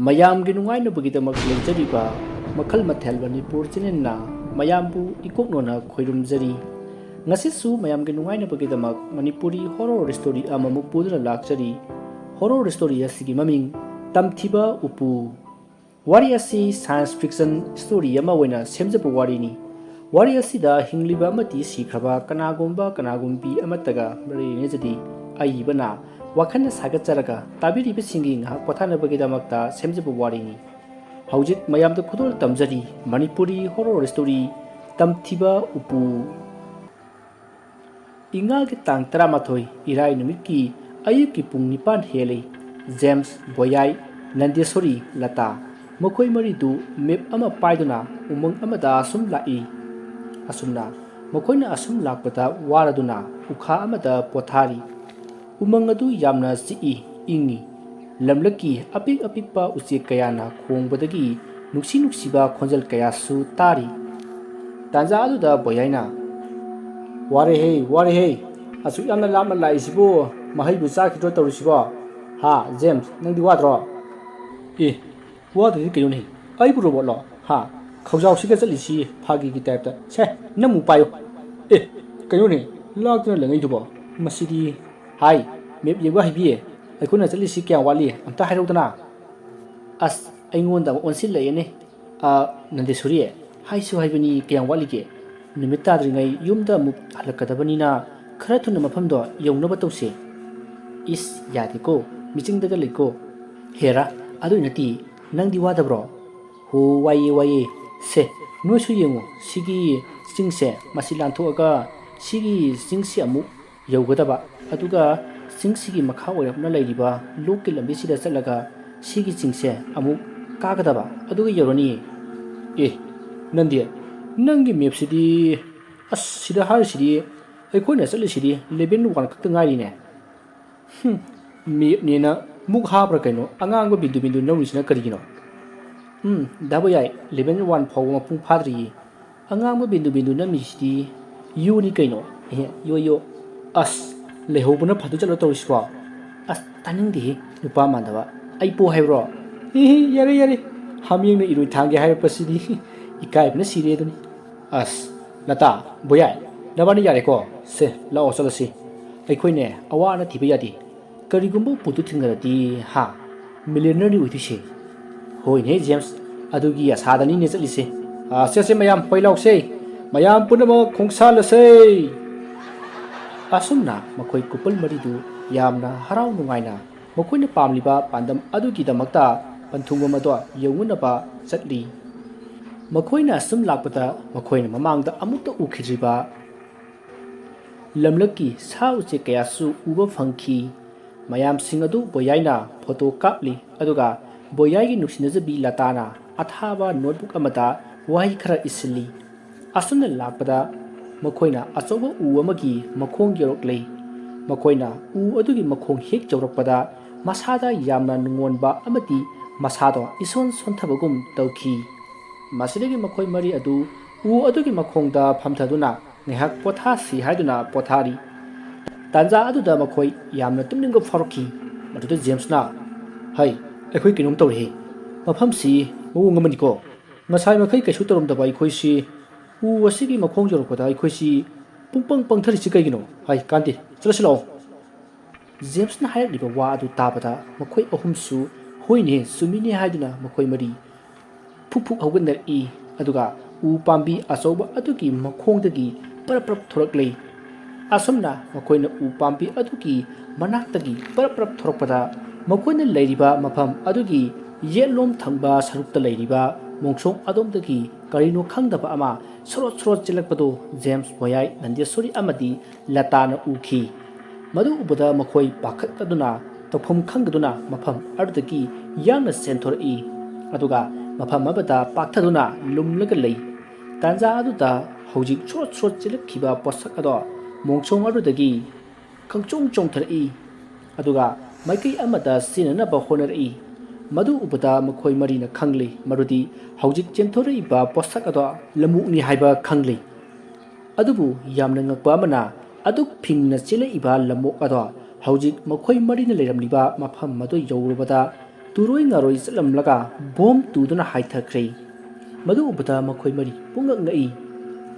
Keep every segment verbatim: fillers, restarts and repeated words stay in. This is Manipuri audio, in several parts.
ꯃꯌꯥꯝꯒꯤ ꯅꯨꯡꯉꯥꯏꯅꯕꯒꯤꯗꯃꯛ ꯂꯩꯖꯔꯤꯕ ꯃꯈꯜ ꯃꯊꯦꯜ ꯃꯅꯤꯄꯨꯔ ꯆꯦꯅꯦꯜꯅ ꯃꯌꯥꯝꯕꯨ ꯏꯀꯣꯛꯅꯣꯅ ꯈꯣꯏꯔꯨꯝꯖꯔꯤ꯫ ꯉꯁꯤꯁꯨ ꯃꯌꯥꯝꯒꯤ ꯅꯨꯡꯉꯥꯏꯅꯕꯒꯤꯗꯃꯛ ꯃꯅꯤꯄꯨꯔꯤ ꯍꯣꯔꯣꯔ ꯁ꯭ꯇꯣꯔꯤ ꯑꯃꯃꯨꯛ ꯄꯨꯗꯨꯅ ꯂꯥꯛꯆꯔꯤ꯫ ꯍꯣꯔꯣꯔ ꯁ꯭ꯇꯣꯔꯤ ꯑꯁꯤꯒꯤ ꯃꯃꯤꯡ ꯇꯝꯊꯤꯕ ꯎꯄꯨ꯫ ꯋꯥꯔꯤ ꯑꯁꯤ ꯁꯥꯏꯟꯁ ꯐꯤꯛꯁꯟ ꯁ꯭ꯇꯣꯔꯤ ꯑꯃ ꯑꯣꯏꯅ ꯁꯦꯝꯖꯕ ꯋꯥꯔꯤꯅꯤ꯫ ꯋꯥꯔꯤ ꯑꯁꯤꯗ ꯍꯤꯡꯂꯤꯕ ꯑꯃꯗꯤ ꯁꯤꯈ꯭ꯔꯕ ꯀꯅꯥꯒꯨꯝꯕ ꯀꯅꯥꯒꯨꯝꯕꯤ ꯑꯃꯠꯇꯒ ꯃꯔꯤ ꯂꯩꯅꯖꯗꯦ꯫ ꯑꯏꯕꯅ ꯋꯥꯈꯜꯅ ꯁꯥꯒꯠꯆꯔꯒ ꯇꯥꯕꯤꯔꯤꯕꯁꯤꯡꯒꯤ ꯉꯥꯏꯍꯥꯛ ꯄꯣꯊꯥꯅꯕꯒꯤꯗꯃꯛꯇ ꯁꯦꯝꯖꯕ ꯋꯥꯔꯤꯅꯤ꯫ ꯍꯧꯖꯤꯛ ꯃꯌꯥꯝꯗ ꯈꯨꯗꯣꯜ ꯇꯝꯖꯔꯤ ꯃꯅꯤꯄꯨꯔꯤ ꯍꯣꯔꯣꯔ ꯁ꯭ꯇꯣꯔꯤ ꯇꯝꯊꯤꯕ ꯎꯄꯨ꯫ ꯏꯉꯥꯒꯤ ꯇꯥꯡ ꯇꯔꯥꯃꯥꯊꯣꯏ, ꯏꯔꯥꯏ ꯅꯨꯃꯤꯠꯀꯤ ꯑꯌꯨꯛꯀꯤ ꯄꯨꯡ ꯅꯤꯄꯥꯟ ꯍꯦꯜꯂꯤ꯫ ꯖꯦꯝꯁ, ꯕꯣꯌꯥꯏ, ꯅꯟꯗꯦꯁꯣꯔꯤ, ꯂꯇꯥ, ꯃꯈꯣꯏ ꯃꯔꯤꯗꯨ ꯃꯦꯞ ꯑꯃ ꯄꯥꯏꯗꯨꯅ ꯎꯃꯪ ꯑꯃꯗ ꯑꯁꯨꯝ ꯂꯥꯛꯏ꯫ ꯑꯁꯨꯝꯅ ꯃꯈꯣꯏꯅ ꯑꯁꯨꯝ ꯂꯥꯛꯄꯗ ꯋꯥꯔꯗꯨꯅ ꯎꯈꯥ ꯑꯃꯗ ꯄꯣꯊꯥꯔꯤ꯫ ꯎꯃꯪ ꯑꯗꯨ ꯌꯥꯝꯅ ꯆꯤꯛꯏ, ꯏꯪꯏ꯫ ꯂꯝꯂꯛꯀꯤ ꯑꯄꯤꯛ ꯑꯄꯤꯛꯄ ꯎꯆꯦꯛ ꯀꯌꯥꯅ ꯈꯣꯡꯕꯗꯒꯤ ꯅꯨꯡꯁꯤ ꯅꯨꯡꯁꯤꯕ ꯈꯣꯟꯖꯦꯜ ꯀꯌꯥꯁꯨ ꯇꯥꯔꯤ꯫ ꯇꯥꯟꯖꯥ ꯑꯗꯨꯗ ꯕꯣꯌꯥꯏꯅ, "ꯋꯥꯔꯦꯍꯦ, ꯋꯥꯔꯦꯍꯦ! ꯑꯁꯨꯛ ꯌꯥꯝꯅ ꯂꯥꯞꯅ ꯂꯥꯛꯏꯁꯤꯕꯨ ꯃꯍꯩꯕꯨ ꯆꯥꯈꯤꯗ꯭ꯔꯣ ꯇꯧꯔꯤꯁꯤꯕꯣ? ꯍꯥ, ꯖꯦꯝꯁ, ꯅꯪꯗꯤ ꯋꯥꯗ꯭ꯔꯣ?" "ꯑꯦ, ꯋꯥꯗ꯭ꯔꯗꯤ ꯀꯩꯅꯣꯅꯦ? ꯑꯩꯕꯨ ꯔꯣꯕꯣꯠꯂꯣ? ꯍꯥ? ꯈꯧꯖꯥꯎꯁꯤꯒ ꯆꯠꯂꯤꯁꯤ ꯐꯥꯒꯤꯒꯤ ꯇꯥꯏꯞꯇ꯫ ꯁꯦ, ꯅꯪꯃꯨꯛ ꯄꯥꯏꯌꯨ꯫ ꯑꯦ, ꯀꯩꯅꯣꯅꯦ? ꯂꯥꯛꯇꯅ ꯂꯪꯉꯛꯏꯗꯨꯕꯣ? ꯃꯁꯤꯗꯤ꯫ ꯍꯥꯏ, ꯃꯦꯞ ꯌꯦꯡꯕ ꯍꯩꯕꯤ, ꯑꯩꯈꯣꯏꯅ ꯆꯠꯂꯤꯁꯤ ꯀꯌꯥꯝ ꯋꯥꯠꯂꯤ? ꯑꯝꯇ ꯍꯥꯏꯔꯛꯎꯗꯅ꯫" ꯑꯁ, ꯑꯩꯉꯣꯟꯗ ꯑꯃꯨꯛ ꯑꯣꯟꯁꯤꯜꯂꯛꯑꯦꯅꯦ꯫ ꯑ, ꯅꯟꯗꯦꯁꯣꯔꯤ, ꯍꯥꯏꯁꯨ ꯍꯥꯏꯕꯅꯤ, ꯀꯌꯥꯝ ꯋꯥꯠꯂꯤꯒꯦ? ꯅꯨꯃꯤꯠ ꯇꯥꯗ꯭ꯔꯤꯉꯩ ꯌꯨꯝꯗ ꯑꯃꯨꯛ ꯍꯜꯂꯛꯀꯗꯕꯅꯤꯅ ꯈꯔ ꯊꯨꯅ ꯃꯐꯝꯗꯣ ꯌꯧꯅꯕ ꯇꯧꯁꯦ꯫ ꯏꯁ, ꯌꯥꯗꯦꯀꯣ, ꯃꯤꯆꯤꯡꯗꯒ ꯂꯩꯀꯣ꯫ ꯍꯦꯔꯥ, ꯑꯗꯨꯏ ꯅꯠꯇꯦ, ꯅꯪꯗꯤ ꯋꯥꯗꯕ꯭ꯔꯣ? ꯍꯣ, ꯋꯥꯏꯌꯦ, ꯋꯥꯏꯌꯦ꯫ ꯁꯦ, ꯅꯣꯏꯁꯨ ꯌꯦꯡꯉꯨ, ꯁꯤꯒꯤ ꯆꯤꯡꯁꯦ, ꯃꯁꯤ ꯂꯥꯟꯊꯣꯛꯑꯒ ꯁꯤꯒꯤ ꯆꯤꯡꯁꯤ ꯑꯃꯨꯛ ꯌꯧꯒꯗꯕ, ꯑꯗꯨꯒ ꯆꯤꯡꯁꯤꯒꯤ ꯃꯈꯥ ꯑꯣꯏꯔꯞꯅ ꯂꯩꯔꯤꯕ ꯂꯣꯛꯀꯤ ꯂꯝꯕꯤꯁꯤꯗ ꯆꯠꯂꯒ ꯁꯤꯒꯤ ꯆꯤꯡꯁꯦ ꯑꯃꯨꯛ ꯀꯥꯒꯗꯕ, ꯑꯗꯨꯒ ꯌꯧꯔꯅꯤ꯫ ꯑꯦ, ꯅꯟꯗꯤ, ꯅꯪꯒꯤ ꯃꯦꯞꯁꯤꯗꯤ, ꯑꯁ, ꯁꯤꯗ ꯍꯥꯏꯔꯤꯁꯤꯗꯤ ꯑꯩꯈꯣꯏꯅ ꯆꯠꯂꯤꯁꯤꯗꯤ ꯂꯦꯚꯦꯜ ꯋꯥꯟ ꯈꯛꯇ ꯉꯥꯏꯔꯤꯅꯦ꯫ ꯍꯨꯝ, ꯃꯦꯞꯅꯦꯅ ꯃꯨꯛ ꯍꯥꯞꯄ꯭ꯔꯥ ꯀꯩꯅꯣ? ꯑꯉꯥꯡꯕ ꯕꯤꯟꯗꯨ ꯕꯤꯟꯗꯨ ꯅꯝꯔꯤꯁꯤꯅ ꯀꯔꯤꯒꯤꯅꯣ? ꯎꯝ, ꯗꯥ ꯕꯣꯌꯥꯏ, ꯂꯦꯚꯦꯜ ꯋꯥꯟ ꯐꯥꯎꯕ ꯃꯄꯨꯡ ꯐꯥꯗ꯭ꯔꯤꯌꯦ꯫ ꯑꯉꯥꯡꯕ ꯕꯤꯟꯗꯨ ꯕꯤꯟꯗꯨ ꯅꯝꯃꯤꯁꯤꯗꯤ ꯌꯣꯅꯤ ꯀꯩꯅꯣ? ꯑꯦꯍꯦ, ꯌꯣ ꯌꯣ꯫ ꯑꯁ, ꯂꯩꯍꯧꯕꯅ ꯐꯗꯨ ꯆꯠꯂꯣ ꯇꯧꯔꯤꯁꯤꯕꯣ? ꯑꯁ, ꯇꯥꯅꯤꯡꯗꯦꯍꯦ, ꯅꯨꯄꯥ ꯃꯥꯟꯗꯕ꯫ ꯑꯩ ꯄꯣ ꯍꯥꯏꯕ꯭ꯔꯣ? ꯏꯍꯤ, ꯌꯥꯔꯦ, ꯌꯥꯔꯦ꯫ ꯍꯥꯃꯦꯡꯅ ꯏꯔꯣꯏ ꯊꯥꯡꯒꯦ ꯍꯥꯏꯔꯛꯄꯁꯤꯗꯤ ꯏꯀꯥꯏꯕꯅ ꯁꯤꯔꯦ ꯑꯗꯨꯅꯤ꯫ ꯑꯁ, ꯂꯇꯥ, ꯕꯣꯌꯥꯏ, ꯅꯕꯥꯅꯤ ꯌꯥꯔꯦꯀꯣ꯫ ꯁꯦ, ꯂꯥꯛꯑꯣ ꯆꯠꯂꯁꯤ꯫ ꯑꯩꯈꯣꯏꯅꯦ ꯑꯋꯥ ꯑꯅꯥ ꯊꯤꯕ ꯌꯥꯗꯦ꯫ ꯀꯔꯤꯒꯨꯝꯕ ꯎꯄꯨꯗꯨ ꯊꯦꯡꯅꯔꯗꯤ, ꯍꯥ? ꯃꯤꯂꯤꯌꯅꯔꯅꯤ ꯑꯣꯏꯗꯣꯏꯁꯦ꯫ ꯍꯣꯏꯅꯦ, ꯖꯦꯝꯁ, ꯑꯗꯨꯒꯤ ꯑꯁꯥꯗꯅꯤꯅꯦ ꯆꯠꯂꯤꯁꯦ꯫ ꯑꯥ, ꯁꯦ, ꯁꯦ, ꯃꯌꯥꯝ, ꯍꯣꯏ ꯂꯥꯎꯁꯦ꯫ ꯃꯌꯥꯝ ꯄꯨꯝꯅꯃꯛ ꯈꯣꯡꯁꯥꯜꯂꯁꯦ꯫ ꯑꯁꯨꯝꯅ ꯃꯈꯣꯏ ꯀꯨꯄꯜ ꯃꯔꯤꯗꯨ ꯌꯥꯝꯅ ꯍꯔꯥꯎ ꯅꯨꯡꯉꯥꯏꯅ ꯃꯈꯣꯏꯅ ꯄꯥꯝꯂꯤꯕ ꯄꯥꯟꯗꯝ ꯑꯗꯨꯒꯤꯗꯃꯛꯇ ꯄꯟꯊꯨꯡꯐꯝ ꯑꯗꯣ ꯌꯧꯅꯅꯕ ꯆꯠꯂꯤ꯫ ꯃꯈꯣꯏꯅ ꯑꯁꯨꯝ ꯂꯥꯛꯄꯗ ꯃꯈꯣꯏꯅ ꯃꯃꯥꯡꯗ ꯑꯃꯨꯛꯇ ꯎꯈꯤꯗ꯭ꯔꯤꯕ ꯂꯝꯂꯛꯀꯤ ꯁꯥ ꯎꯆꯦꯛ ꯀꯌꯥꯁꯨ ꯎꯕ ꯐꯪꯈꯤ꯫ ꯃꯌꯥꯝꯁꯤꯡ ꯑꯗꯨ ꯕꯣꯌꯥꯏꯅ ꯐꯣꯇꯣ ꯀꯥꯞꯂꯤ, ꯑꯗꯨꯒ ꯕꯣꯌꯥꯏꯒꯤ ꯅꯨꯡꯁꯤꯅꯖꯕꯤ ꯂꯇꯥꯅ ꯑꯊꯥꯕ ꯅꯣꯠꯕꯨꯛ ꯑꯃꯗ ꯋꯥꯍꯩ ꯈꯔ ꯏꯁꯤꯜꯂꯤ꯫ ꯑꯁꯨꯝꯅ ꯂꯥꯛꯄꯗ ꯃꯈꯣꯏꯅ ꯑꯆꯧꯕ ꯎ ꯑꯃꯒꯤ ꯃꯈꯣꯡ ꯌꯧꯔꯛꯂꯦ꯫ ꯃꯈꯣꯏꯅ ꯎ ꯑꯗꯨꯒꯤ ꯃꯈꯣꯡ ꯍꯦꯛ ꯌꯧꯔꯛꯄꯗ ꯃꯁꯥꯗ ꯌꯥꯝꯅ ꯅꯨꯡꯉꯣꯟꯕ ꯑꯃꯗꯤ ꯃꯁꯥꯗꯣ ꯏꯁꯣꯟ ꯁꯣꯟꯊꯕꯒꯨꯝ ꯇꯧꯈꯤ꯫ ꯃꯁꯤꯗꯒꯤ ꯃꯈꯣꯏ ꯃꯔꯤ ꯑꯗꯨ ꯎ ꯑꯗꯨꯒꯤ ꯃꯈꯣꯡꯗ ꯐꯝꯊꯗꯨꯅ ꯉꯥꯏꯍꯥꯛ ꯄꯣꯊꯥꯁꯤ ꯍꯥꯏꯗꯨꯅ ꯄꯣꯊꯥꯔꯤ꯫ ꯇꯥꯟꯖꯥ ꯑꯗꯨꯗ ꯃꯈꯣꯏ ꯌꯥꯝꯅ ꯇꯨꯝꯅꯤꯡꯕ ꯐꯥꯎꯔꯛꯈꯤ꯫ ꯃꯗꯨꯗ ꯖꯦꯝꯁꯅ, "ꯍꯩ, ꯑꯩꯈꯣꯏ ꯀꯩꯅꯣꯝ ꯇꯧꯔꯦꯍꯦ꯫ ꯃꯐꯝꯁꯤ ꯃꯑꯣꯡ ꯑꯃꯅꯤꯀꯣ꯫ ꯉꯁꯥꯏ ꯃꯈꯩ ꯀꯩꯁꯨ ꯇꯧꯔꯝꯗꯕ ꯑꯩꯈꯣꯏꯁꯤ ꯎ ꯑꯁꯤꯒꯤ ꯃꯈꯣꯡ ꯌꯧꯔꯛꯄꯗ ꯑꯩꯈꯣꯏꯁꯤ ꯄꯨꯡꯄꯪ ꯄꯪꯊꯔꯤꯁꯤ ꯀꯩꯒꯤꯅꯣ? ꯍꯥꯏ, ꯀꯥꯟꯗꯦ, ꯆꯠꯂꯁꯤ ꯂꯥꯛꯑꯣ꯫" ꯖꯦꯝꯁꯅ ꯍꯥꯏꯔꯛꯂꯤꯕ ꯋꯥ ꯑꯗꯨ ꯇꯥꯕꯗ ꯃꯈꯣꯏ ꯑꯍꯨꯝꯁꯨ, "ꯍꯣꯏꯅꯦ, ꯆꯨꯝꯃꯤꯅꯦ" ꯍꯥꯏꯗꯨꯅ ꯃꯈꯣꯏ ꯃꯔꯤ ꯐꯨꯛ ꯐꯨꯛ ꯍꯧꯒꯠꯅꯔꯛꯏ꯫ ꯑꯗꯨꯒ ꯎ ꯄꯥꯝꯕꯤ ꯑꯆꯧꯕ ꯑꯗꯨꯒꯤ ꯃꯈꯣꯡꯗꯒꯤ ꯄꯔꯞ ꯄꯔꯞ ꯊꯣꯔꯛꯂꯦ꯫ ꯑꯁꯨꯝꯅ ꯃꯈꯣꯏꯅ ꯎ ꯄꯥꯝꯕꯤ ꯑꯗꯨꯒꯤ ꯃꯅꯥꯛꯇꯒꯤ ꯄꯔꯞ ꯄꯔꯞ ꯊꯣꯔꯛꯄꯗ, ꯃꯈꯣꯏꯅ ꯂꯩꯔꯤꯕ ꯃꯐꯝ ꯑꯗꯨꯒꯤ ꯌꯦꯠꯂꯣꯝ ꯊꯪꯕ ꯁꯔꯨꯛꯇ ꯂꯩꯔꯤꯕ ꯃꯣꯡꯁꯣꯡ ꯑꯗꯣꯝꯗꯒꯤ ꯀꯔꯤꯅꯣ ꯈꯪꯗꯕ ꯑꯃ ꯁꯣꯔꯣꯠ ꯁꯣꯔꯣꯠ ꯆꯦꯜꯂꯛꯄꯗꯨ ꯖꯦꯝꯁ, ꯕꯣꯌꯥꯏ, ꯅꯟꯗꯦꯁꯣꯔꯤ ꯑꯃꯗꯤ ꯂꯇꯥꯅ ꯎꯈꯤ꯫ ꯃꯗꯨ ꯎꯕꯗ ꯃꯈꯣꯏ ꯄꯥꯈꯠꯂꯗꯨꯅ ꯇꯧꯐꯝ ꯈꯪꯗꯗꯨꯅ ꯃꯐꯝ ꯑꯗꯨꯗꯒꯤ ꯌꯥꯡꯅ ꯆꯦꯟꯊꯣꯔꯛꯏ꯫ ꯑꯗꯨꯒ ꯃꯐꯝ ꯑꯃꯗ ꯄꯥꯛꯊꯗꯨꯅ ꯂꯨꯝꯂꯒ ꯂꯩ꯫ ꯇꯥꯟꯖꯥ ꯑꯗꯨꯗ ꯍꯧꯖꯤꯛ ꯁꯣꯠ ꯁꯣꯠ ꯆꯦꯜꯂꯛꯈꯤꯕ ꯄꯣꯠꯁꯛ ꯑꯗꯣ ꯃꯣꯡꯁꯣꯡ ꯑꯗꯨꯗꯒꯤ ꯈꯪꯆꯣꯡ ꯆꯣꯡꯊꯔꯛꯏ꯫ ꯑꯗꯨꯒ ꯃꯥꯏꯀꯩ ꯑꯃꯗ ꯆꯦꯟꯅꯅꯕ ꯍꯣꯠꯅꯔꯛꯏ꯫ ꯃꯗꯨ ꯎꯕꯗ ꯃꯈꯣꯏ ꯃꯔꯤꯅ ꯈꯪꯂꯦ ꯃꯗꯨꯗꯤ ꯍꯧꯖꯤꯛ ꯆꯦꯟꯊꯣꯔꯛꯏꯕ ꯄꯣꯠꯁꯛ ꯑꯗꯣ ꯂꯝꯑꯣꯛꯅꯤ ꯍꯥꯏꯕ ꯈꯪꯂꯦ꯫ ꯑꯗꯨꯕꯨ ꯌꯥꯝꯅ ꯉꯛꯄ ꯑꯃꯅ, ꯑꯗꯨꯛ ꯐꯤꯡꯅ ꯆꯦꯜꯂꯛꯏꯕ ꯂꯝꯑꯣꯛ ꯑꯗꯣ ꯍꯧꯖꯤꯛ ꯃꯈꯣꯏ ꯃꯔꯤꯅ ꯂꯩꯔꯝꯂꯤꯕ ꯃꯐꯝ ꯑꯗꯨ ꯌꯧꯔꯨꯕꯗ ꯇꯨꯔꯣꯏ ꯉꯥꯔꯣꯏ ꯆꯠꯂꯝꯂꯒ ꯕꯣꯝ ꯇꯨꯗꯨꯅ ꯍꯥꯏꯊꯈ꯭ꯔꯦ꯫ ꯃꯗꯨ ꯎꯕꯗ ꯃꯈꯣꯏ ꯃꯔꯤ ꯄꯨꯡꯉꯛ ꯉꯛꯏ꯫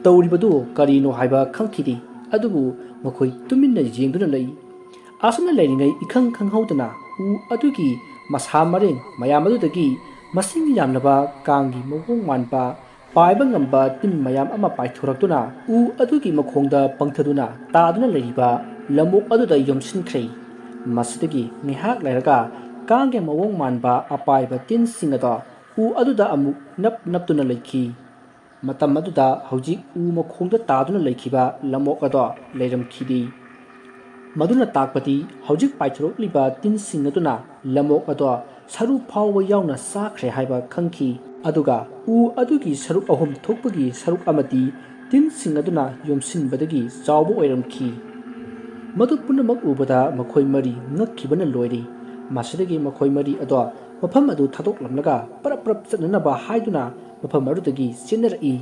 ꯇꯧꯔꯤꯕꯗꯨ ꯀꯔꯤꯅꯣ ꯍꯥꯏꯕ ꯈꯪꯈꯤꯗꯦ꯫ ꯑꯗꯨꯕꯨ ꯃꯈꯣꯏ ꯇꯨꯃꯤꯟꯅ ꯌꯦꯡꯗꯨꯅ ꯂꯩ꯫ ꯑꯁꯨꯝꯅ ꯂꯩꯔꯤꯉꯩ ꯏꯈꯪ ꯈꯪꯍꯧꯗꯅ ꯎ ꯑꯗꯨꯒꯤ ꯃꯁꯥ ꯃꯔꯦꯡ ꯃꯌꯥꯝ ꯑꯗꯨꯗꯒꯤ ꯃꯁꯤꯡ ꯌꯥꯝꯂꯕ ꯀꯥꯡꯒꯤ ꯃꯑꯣꯡ ꯃꯥꯟꯕ ꯄꯥꯏꯕ ꯉꯝꯕ ꯇꯤꯟ ꯃꯌꯥꯝ ꯑꯃ ꯄꯥꯏꯊꯣꯔꯛꯇꯨꯅ ꯎ ꯑꯗꯨꯒꯤ ꯃꯈꯣꯡꯗ ꯄꯪꯊꯗꯨꯅ ꯇꯥꯗꯨꯅ ꯂꯩꯔꯤꯕ ꯂꯝꯑꯣꯛ ꯑꯗꯨꯗ ꯌꯣꯝꯁꯤꯟꯈ꯭ꯔꯦ꯫ ꯃꯁꯤꯗꯒꯤ ꯉꯥꯏꯍꯥꯛ ꯂꯩꯔꯒ ꯀꯥꯡꯒꯤ ꯃꯑꯣꯡ ꯃꯥꯟꯕ ꯑꯄꯥꯏꯕ ꯇꯤꯟꯁꯤꯡ ꯑꯗꯣ ꯎ ꯑꯗꯨꯗ ꯑꯃꯨꯛ ꯅꯞ ꯅꯞꯇꯨꯅ ꯂꯩꯈꯤ꯫ ꯃꯇꯝ ꯑꯗꯨꯗ ꯍꯧꯖꯤꯛ ꯎ ꯃꯈꯣꯡꯗ ꯇꯥꯗꯨꯅ ꯂꯩꯈꯤꯕ ꯂꯝꯑꯣꯛ ꯑꯗꯣ ꯂꯩꯔꯝꯈꯤꯗꯦ꯫ ꯃꯗꯨꯅ ꯇꯥꯛꯄꯗꯤ ꯍꯧꯖꯤꯛ ꯄꯥꯏꯊꯣꯔꯛꯂꯤꯕ ꯇꯤꯟꯁꯤꯡ ꯑꯗꯨꯅ ꯂꯝꯑꯣꯛ ꯑꯗꯣ ꯁꯔꯨ ꯐꯥꯎꯕ ꯌꯥꯎꯅ ꯆꯥꯈ꯭ꯔꯦ ꯍꯥꯏꯕ ꯈꯪꯈꯤ꯫ ꯑꯗꯨꯒ ꯎ ꯑꯗꯨꯒꯤ ꯁꯔꯨꯛ ꯑꯍꯨꯝ ꯊꯣꯛꯄꯒꯤ ꯁꯔꯨꯛ ꯑꯃꯗꯤ ꯇꯤꯟꯁꯤꯡ ꯑꯗꯨꯅ ꯌꯣꯝꯁꯤꯟꯕꯗꯒꯤ ꯆꯥꯎꯕ ꯑꯣꯏꯔꯝꯈꯤ꯫ ꯃꯗꯨ ꯄꯨꯝꯅꯃꯛ ꯎꯕꯗ ꯃꯈꯣꯏ ꯃꯔꯤ ꯉꯛꯈꯤꯕꯅ ꯂꯣꯏꯔꯦ꯫ ꯃꯁꯤꯗꯒꯤ ꯃꯈꯣꯏ ꯃꯔꯤ ꯑꯗꯣ ꯃꯐꯝ ꯑꯗꯨ ꯊꯥꯗꯣꯛꯂꯝꯂꯒ ꯄꯔꯞ ꯄꯔꯞ ꯆꯠꯅꯅꯕ ꯍꯥꯏꯗꯨꯅ ꯃꯐꯝ ꯑꯗꯨꯗꯒꯤ ꯆꯦꯟꯅꯔꯛꯏ꯫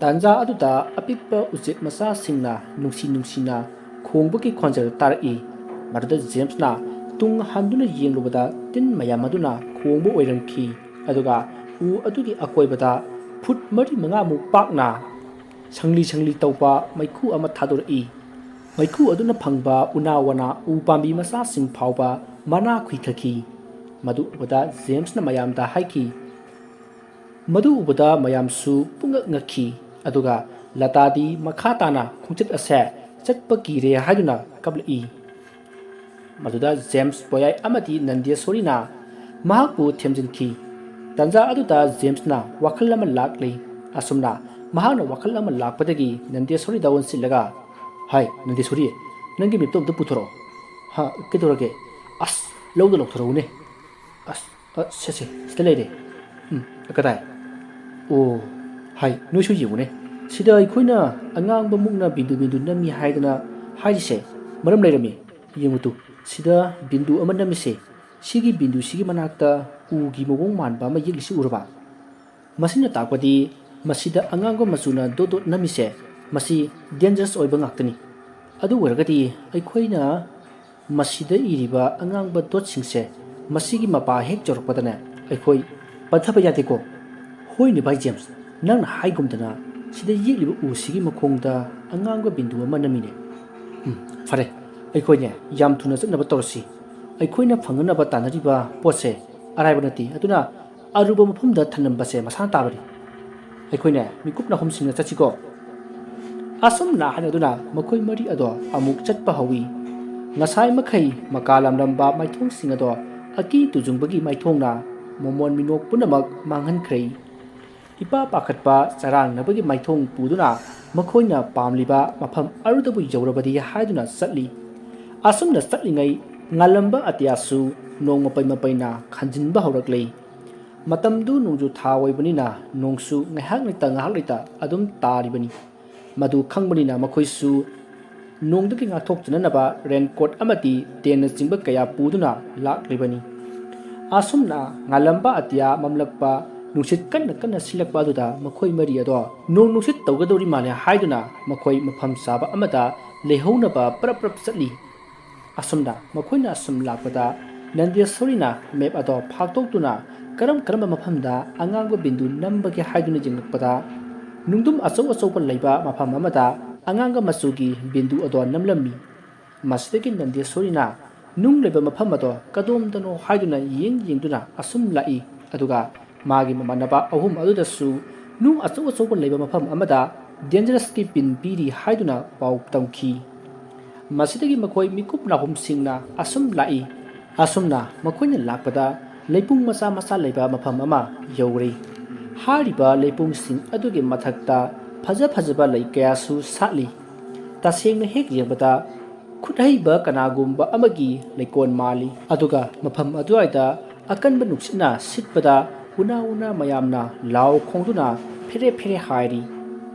ꯇꯥꯟꯖꯥ ꯑꯗꯨꯗ ꯑꯄꯤꯛꯄ ꯎꯆꯦꯛ ꯃꯆꯥꯁꯤꯡꯅ ꯅꯨꯡꯁꯤ ꯅꯨꯡꯁꯤꯅ ꯈꯣꯡꯕꯒꯤ ꯈꯣꯟꯖꯦꯜ ꯇꯥꯔꯛꯏ꯫ ꯃꯗꯨꯗ ꯖꯦꯝꯁꯅ ꯇꯨꯡ ꯍꯟꯗꯨꯅ ꯌꯦꯡꯂꯨꯕꯗ ꯇꯤꯟ ꯃꯌꯥꯝ ꯑꯗꯨꯅ ꯈꯣꯡꯕ ꯑꯣꯏꯔꯝꯈꯤ꯫ ꯑꯗꯨꯒ ꯎ ꯑꯗꯨꯒꯤ ꯑꯀꯣꯏꯕꯗ ꯐꯨꯠ ꯃꯔꯤ ꯃꯉꯥꯃꯨꯛ ꯄꯥꯛꯅ ꯁꯪꯂꯤ ꯁꯪꯂꯤ ꯇꯧꯕ ꯃꯩꯈꯨ ꯑꯃ ꯊꯥꯗꯣꯔꯛꯏ꯫ ꯃꯩꯈꯨ ꯑꯗꯨꯅ ꯐꯪꯕ ꯎꯅꯥ ꯋꯥꯅꯥ ꯎ ꯄꯥꯝꯕꯤ ꯃꯆꯥꯁꯤꯡ ꯐꯥꯎꯕ ꯃꯅꯥ ꯈꯨꯏꯊꯈꯤ꯫ ꯃꯗꯨ ꯎꯕꯗ ꯖꯦꯝꯁꯅ ꯃꯌꯥꯝꯗ ꯍꯥꯏꯈꯤ꯫ ꯃꯗꯨ ꯎꯕꯗ ꯃꯌꯥꯝꯁꯨ ꯄꯨꯡꯉꯛ ꯉꯛꯈꯤ꯫ ꯑꯗꯨꯒ ꯂꯇꯥꯗꯤ ꯃꯈꯥ ꯇꯥꯅ ꯈꯣꯡꯆꯠ ꯑꯁꯦ ꯆꯠꯄ ꯀꯤꯔꯦ ꯍꯥꯏꯗꯨꯅ ꯀꯞꯂꯛꯏ꯫ ꯃꯗꯨꯗ ꯖꯦꯝꯁ ꯄꯣꯌꯥꯏ ꯑꯃꯗꯤ ꯅꯟꯗꯦꯁꯣꯔꯤꯅ ꯃꯍꯥꯛꯄꯨ ꯊꯦꯝꯖꯤꯟꯈꯤ꯫ ꯇꯥꯟꯖꯥ ꯑꯗꯨꯗ ꯖꯦꯝꯁꯅ ꯋꯥꯈꯜ ꯑꯃ ꯂꯥꯛꯂꯤ꯫ ꯑꯁꯨꯝꯅ ꯃꯍꯥꯛꯅ ꯋꯥꯈꯜ ꯑꯃ ꯂꯥꯛꯄꯗꯒꯤ ꯅꯟꯗꯦꯁꯣꯔꯤꯗ ꯑꯣꯟꯁꯤꯜꯂꯒ, "ꯍꯥꯏ ꯅꯟꯗꯦꯁꯣꯔꯤ, ꯅꯪꯒꯤ ꯃꯦꯞꯇꯣ ꯑꯝꯇ ꯄꯨꯊꯣꯔꯛꯑꯣ꯫" "ꯍꯥ, ꯀꯩꯗꯧꯔꯒꯦ?" "ꯑꯁ, ꯂꯧꯗ ꯂꯧꯊꯣꯔꯛꯎꯅꯦ꯫" "ꯑꯁ, ꯑ, ꯁꯦ, ꯁꯦ, ꯁꯤꯗ ꯂꯩꯔꯦ꯫" "ꯎꯝ, ꯀꯗꯥꯏ?" "ꯑꯣ, ꯍꯥꯏ, ꯅꯣꯏꯁꯨ ꯌꯦꯡꯉꯨꯅꯦ꯫ ꯁꯤꯗ ꯑꯩꯈꯣꯏꯅ ꯑꯉꯥꯡꯕ ꯃꯨꯛꯅ ꯕꯤꯟꯗꯨ ꯕꯤꯟꯗꯨ ꯅꯝꯃꯤ ꯍꯥꯏꯗꯅ ꯍꯥꯏꯔꯤꯁꯦ ꯃꯔꯝ ꯂꯩꯔꯝꯃꯤ꯫ ꯌꯦꯡꯉꯨ ꯇꯨ, ꯁꯤꯗ ꯕꯤꯟꯗꯨ ꯑꯃ ꯅꯝꯃꯤꯁꯦ, ꯁꯤꯒꯤ ꯕꯤꯟꯗꯨꯁꯤꯒꯤ ꯃꯅꯥꯛꯇ ꯎꯒꯤ ꯃꯑꯣꯡ ꯃꯥꯟꯕ ꯑꯃ ꯌꯦꯛꯂꯤꯁꯤ ꯎꯔꯕ? ꯃꯁꯤꯅ ꯇꯥꯛꯄꯗꯤ ꯃꯁꯤꯗ ꯑꯉꯥꯡꯕ ꯃꯆꯨꯅ ꯗꯣꯠ ꯗꯣꯠ ꯅꯝꯃꯤꯁꯦ, ꯃꯁꯤ dangerous ꯑꯣꯏꯕ ꯉꯥꯛꯇꯅꯤ꯫ ꯑꯗꯨ ꯑꯣꯏꯔꯒꯗꯤ ꯑꯩꯈꯣꯏꯅ ꯃꯁꯤꯗ ꯏꯔꯤꯕ ꯑꯉꯥꯡꯕ ꯗꯣꯠꯁꯤꯡꯁꯦ ꯃꯁꯤꯒꯤ ꯃꯄꯥ ꯍꯦꯛ ꯌꯧꯔꯛꯄꯗꯅꯦ ꯑꯩꯈꯣꯏ ꯄꯟꯊꯕ ꯌꯥꯗꯦꯀꯣ꯫ ꯍꯣꯏꯅꯦ ꯚꯥꯏ ꯖꯦꯝꯁ, ꯅꯪꯅ ꯍꯥꯏꯒꯨꯝꯗꯅ ꯁꯤꯗ ꯌꯦꯛꯂꯤꯕ ꯎꯁꯤꯒꯤ ꯃꯈꯣꯡꯗ ꯑꯉꯥꯡꯕ ꯕꯤꯟꯗꯨ ꯑꯃ ꯅꯝꯃꯤꯅꯦ꯫ ꯎꯝ, ꯐꯔꯦ, ꯑꯩꯈꯣꯏꯅꯦ ꯌꯥꯝ ꯊꯨꯅ ꯆꯠꯅꯕ ꯇꯧꯔꯁꯤ꯫ ꯑꯩꯈꯣꯏꯅ ꯐꯪꯅꯅꯕ ꯇꯥꯟꯅꯔꯤꯕ ꯄꯣꯠꯁꯦ ꯑꯔꯥꯏꯕ ꯅꯠꯇꯦ, ꯑꯗꯨꯅ ꯑꯔꯨꯕ ꯃꯐꯝꯗ ꯊꯝꯂꯝꯕꯁꯦ ꯃꯁꯥꯅ ꯇꯥꯕꯅꯤ꯫ ꯑꯩꯈꯣꯏꯅꯦ ꯃꯤꯀꯨꯞ ꯅꯥꯍꯨꯝꯁꯤꯡꯅ ꯆꯠꯁꯤꯀꯣ꯫ ꯑꯁꯨꯝꯅ ꯍꯥꯏꯅꯗꯨꯅ ꯃꯈꯣꯏ ꯃꯔꯤ ꯑꯗꯣ ꯑꯃꯨꯛ ꯆꯠꯄ ꯍꯧꯏ꯫ ꯉꯁꯥꯏ ꯃꯈꯩ ꯃꯀꯥ ꯂꯝꯂꯝꯕ ꯃꯥꯏꯊꯣꯡꯁꯤꯡ ꯑꯗꯣ ꯑꯀꯤ ꯇꯨꯖꯨꯡꯕꯒꯤ ꯃꯥꯏꯊꯣꯡꯅ ꯃꯃꯣꯟ ꯃꯤꯅꯣꯛ ꯄꯨꯝꯅꯃꯛ ꯃꯥꯡꯍꯟꯈ꯭ꯔꯦ꯫ ꯏꯄꯥ ꯄꯥꯈꯠꯄ ꯆꯔꯥꯡꯅꯕꯒꯤ ꯃꯥꯏꯊꯣꯡ ꯄꯨꯗꯨꯅ ꯃꯈꯣꯏꯅ ꯄꯥꯝꯂꯤꯕ ꯃꯐꯝ ꯑꯗꯨꯗꯕꯨ ꯌꯧꯔꯕꯗꯤ ꯍꯥꯏꯗꯨꯅ ꯆꯠꯂꯤ꯫ ꯑꯁꯨꯝꯅ ꯆꯠꯂꯤꯉꯩ ꯉꯥꯜꯂꯝꯕ ꯑꯇꯤꯌꯥꯁꯨ ꯅꯣꯡ ꯃꯄꯩ ꯃꯄꯩꯅ ꯈꯟꯖꯤꯟꯕ ꯍꯧꯔꯛꯂꯤ꯫ ꯃꯇꯝꯗꯨ ꯅꯣꯡꯖꯨ ꯊꯥ ꯑꯣꯏꯕꯅꯤꯅ ꯅꯣꯡꯁꯨ ꯉꯥꯏꯍꯥꯛ ꯂꯩꯇ ꯉꯥꯏꯍꯥꯛ ꯂꯩꯇ ꯑꯗꯨꯝ ꯇꯥꯔꯤꯕꯅꯤ꯫ ꯃꯗꯨ ꯈꯪꯕꯅꯤꯅ ꯃꯈꯣꯏꯁꯨ ꯅꯣꯡꯗꯒꯤ ꯉꯥꯛꯊꯣꯛꯆꯅꯅꯕ ꯔꯦꯟꯀꯣꯠ ꯑꯃꯗꯤ ꯇꯦꯟꯅꯆꯤꯡꯕ ꯀꯌꯥ ꯄꯨꯗꯨꯅ ꯂꯥꯛꯂꯤꯕꯅꯤ꯫ ꯑꯁꯨꯝꯅ ꯉꯥꯜꯂꯝꯕ ꯑꯇꯤꯌꯥ ꯃꯝꯂꯛꯄ, ꯅꯨꯡꯁꯤꯠ ꯀꯟꯅ ꯀꯟꯅ ꯁꯤꯜꯂꯛꯄ ꯑꯗꯨꯗ ꯃꯈꯣꯏ ꯃꯔꯤ ꯑꯗꯣ ꯅꯣꯡ ꯅꯨꯡꯁꯤꯠ ꯇꯧꯒꯗꯧꯔꯤ ꯃꯥꯜꯂꯦ ꯍꯥꯏꯗꯨꯅ ꯃꯈꯣꯏ ꯃꯐꯝ ꯆꯥꯕ ꯑꯃꯗ ꯂꯩꯍꯧꯅꯕ ꯄ꯭ꯔꯞ ꯄ꯭ꯔꯞ ꯆꯠꯂꯤ꯫ ꯑꯁꯨꯝꯅ ꯃꯈꯣꯏꯅ ꯑꯁꯨꯝ ꯂꯥꯛꯄꯗ ꯅꯟꯗꯦꯁꯣꯔꯤꯅ ꯃꯦꯞ ꯑꯗꯣ ꯐꯥꯛꯇꯣꯛꯇꯨꯅ ꯀꯔꯝ ꯀꯔꯝꯕ ꯃꯐꯝꯗ ꯑꯉꯥꯡꯕ ꯕꯤꯟꯗꯨ ꯅꯝꯕꯒꯦ ꯍꯥꯏꯗꯨꯅ ꯌꯦꯡꯂꯛꯄꯗ ꯅꯨꯡꯗꯨꯝ ꯑꯆꯧ ꯑꯆꯧꯕ ꯂꯩꯕ ꯃꯐꯝ ꯑꯃꯗ ꯑꯉꯥꯡꯕ ꯃꯆꯨꯒꯤ ꯕꯤꯟꯗꯨ ꯑꯗꯣ ꯅꯝꯂꯝꯃꯤ꯫ ꯃꯁꯤꯗꯒꯤ ꯅꯟꯗꯦꯁꯣꯔꯤꯅ ꯅꯨꯡ ꯂꯩꯕ ꯃꯐꯝ ꯑꯗꯣ ꯀꯗꯣꯝꯗꯅꯣ ꯍꯥꯏꯗꯨꯅ ꯌꯦꯡ ꯌꯦꯡꯗꯨꯅ ꯑꯁꯨꯝ ꯂꯥꯛꯏ꯫ ꯑꯗꯨꯒ ꯃꯥꯒꯤ ꯃꯃꯥꯟꯅꯕ ꯑꯍꯨꯝ ꯑꯗꯨꯗꯁꯨ ꯅꯨꯡ ꯑꯆꯧ ꯑꯆꯧꯕ ꯂꯩꯕ ꯃꯐꯝ ꯑꯃꯗ ꯗꯦꯟꯖꯔꯁꯀꯤ ꯄꯤꯟ ꯄꯤꯔꯤ ꯍꯥꯏꯗꯨꯅ ꯄꯥꯎ ꯇꯝꯈꯤ꯫ ꯃꯁꯤꯗꯒꯤ ꯃꯈꯣꯏ ꯃꯤꯀꯨꯞ ꯅꯥꯍꯨꯝꯁꯤꯡꯅ ꯑꯁꯨꯝ ꯂꯥꯛꯏ꯫ ꯑꯁꯨꯝꯅ ꯃꯈꯣꯏꯅ ꯂꯥꯛꯄꯗ ꯂꯩꯄꯨꯡ ꯃꯆꯥ ꯃꯆꯥ ꯂꯩꯕ ꯃꯐꯝ ꯑꯃ ꯌꯧꯔꯦ꯫ ꯍꯥꯏꯔꯤꯕ ꯂꯩꯄꯨꯡꯁꯤꯡ ꯑꯗꯨꯒꯤ ꯃꯊꯛꯇ ꯐꯖ ꯐꯖꯕ ꯂꯩ ꯀꯌꯥꯁꯨ ꯁꯥꯠꯂꯤ꯫ ꯇꯁꯦꯡꯅ ꯍꯦꯛ ꯌꯦꯡꯕꯗ ꯈꯨꯠꯍꯩꯕ ꯀꯅꯥꯒꯨꯝꯕ ꯑꯃꯒꯤ ꯂꯩꯀꯣꯜ ꯃꯥꯜꯂꯤ꯫ ꯑꯗꯨꯒ ꯃꯐꯝ ꯑꯗꯨꯋꯥꯏꯗ ꯑꯀꯟꯕ ꯅꯨꯡꯁꯤꯠꯅ ꯁꯤꯠꯄꯗ ꯎꯅꯥ ꯎꯅꯥ ꯃꯌꯥꯝꯅ ꯂꯥꯎ ꯈꯣꯡꯗꯨꯅ ꯐꯦꯔꯦ ꯐꯦꯔꯦ ꯍꯥꯏꯔꯤ꯫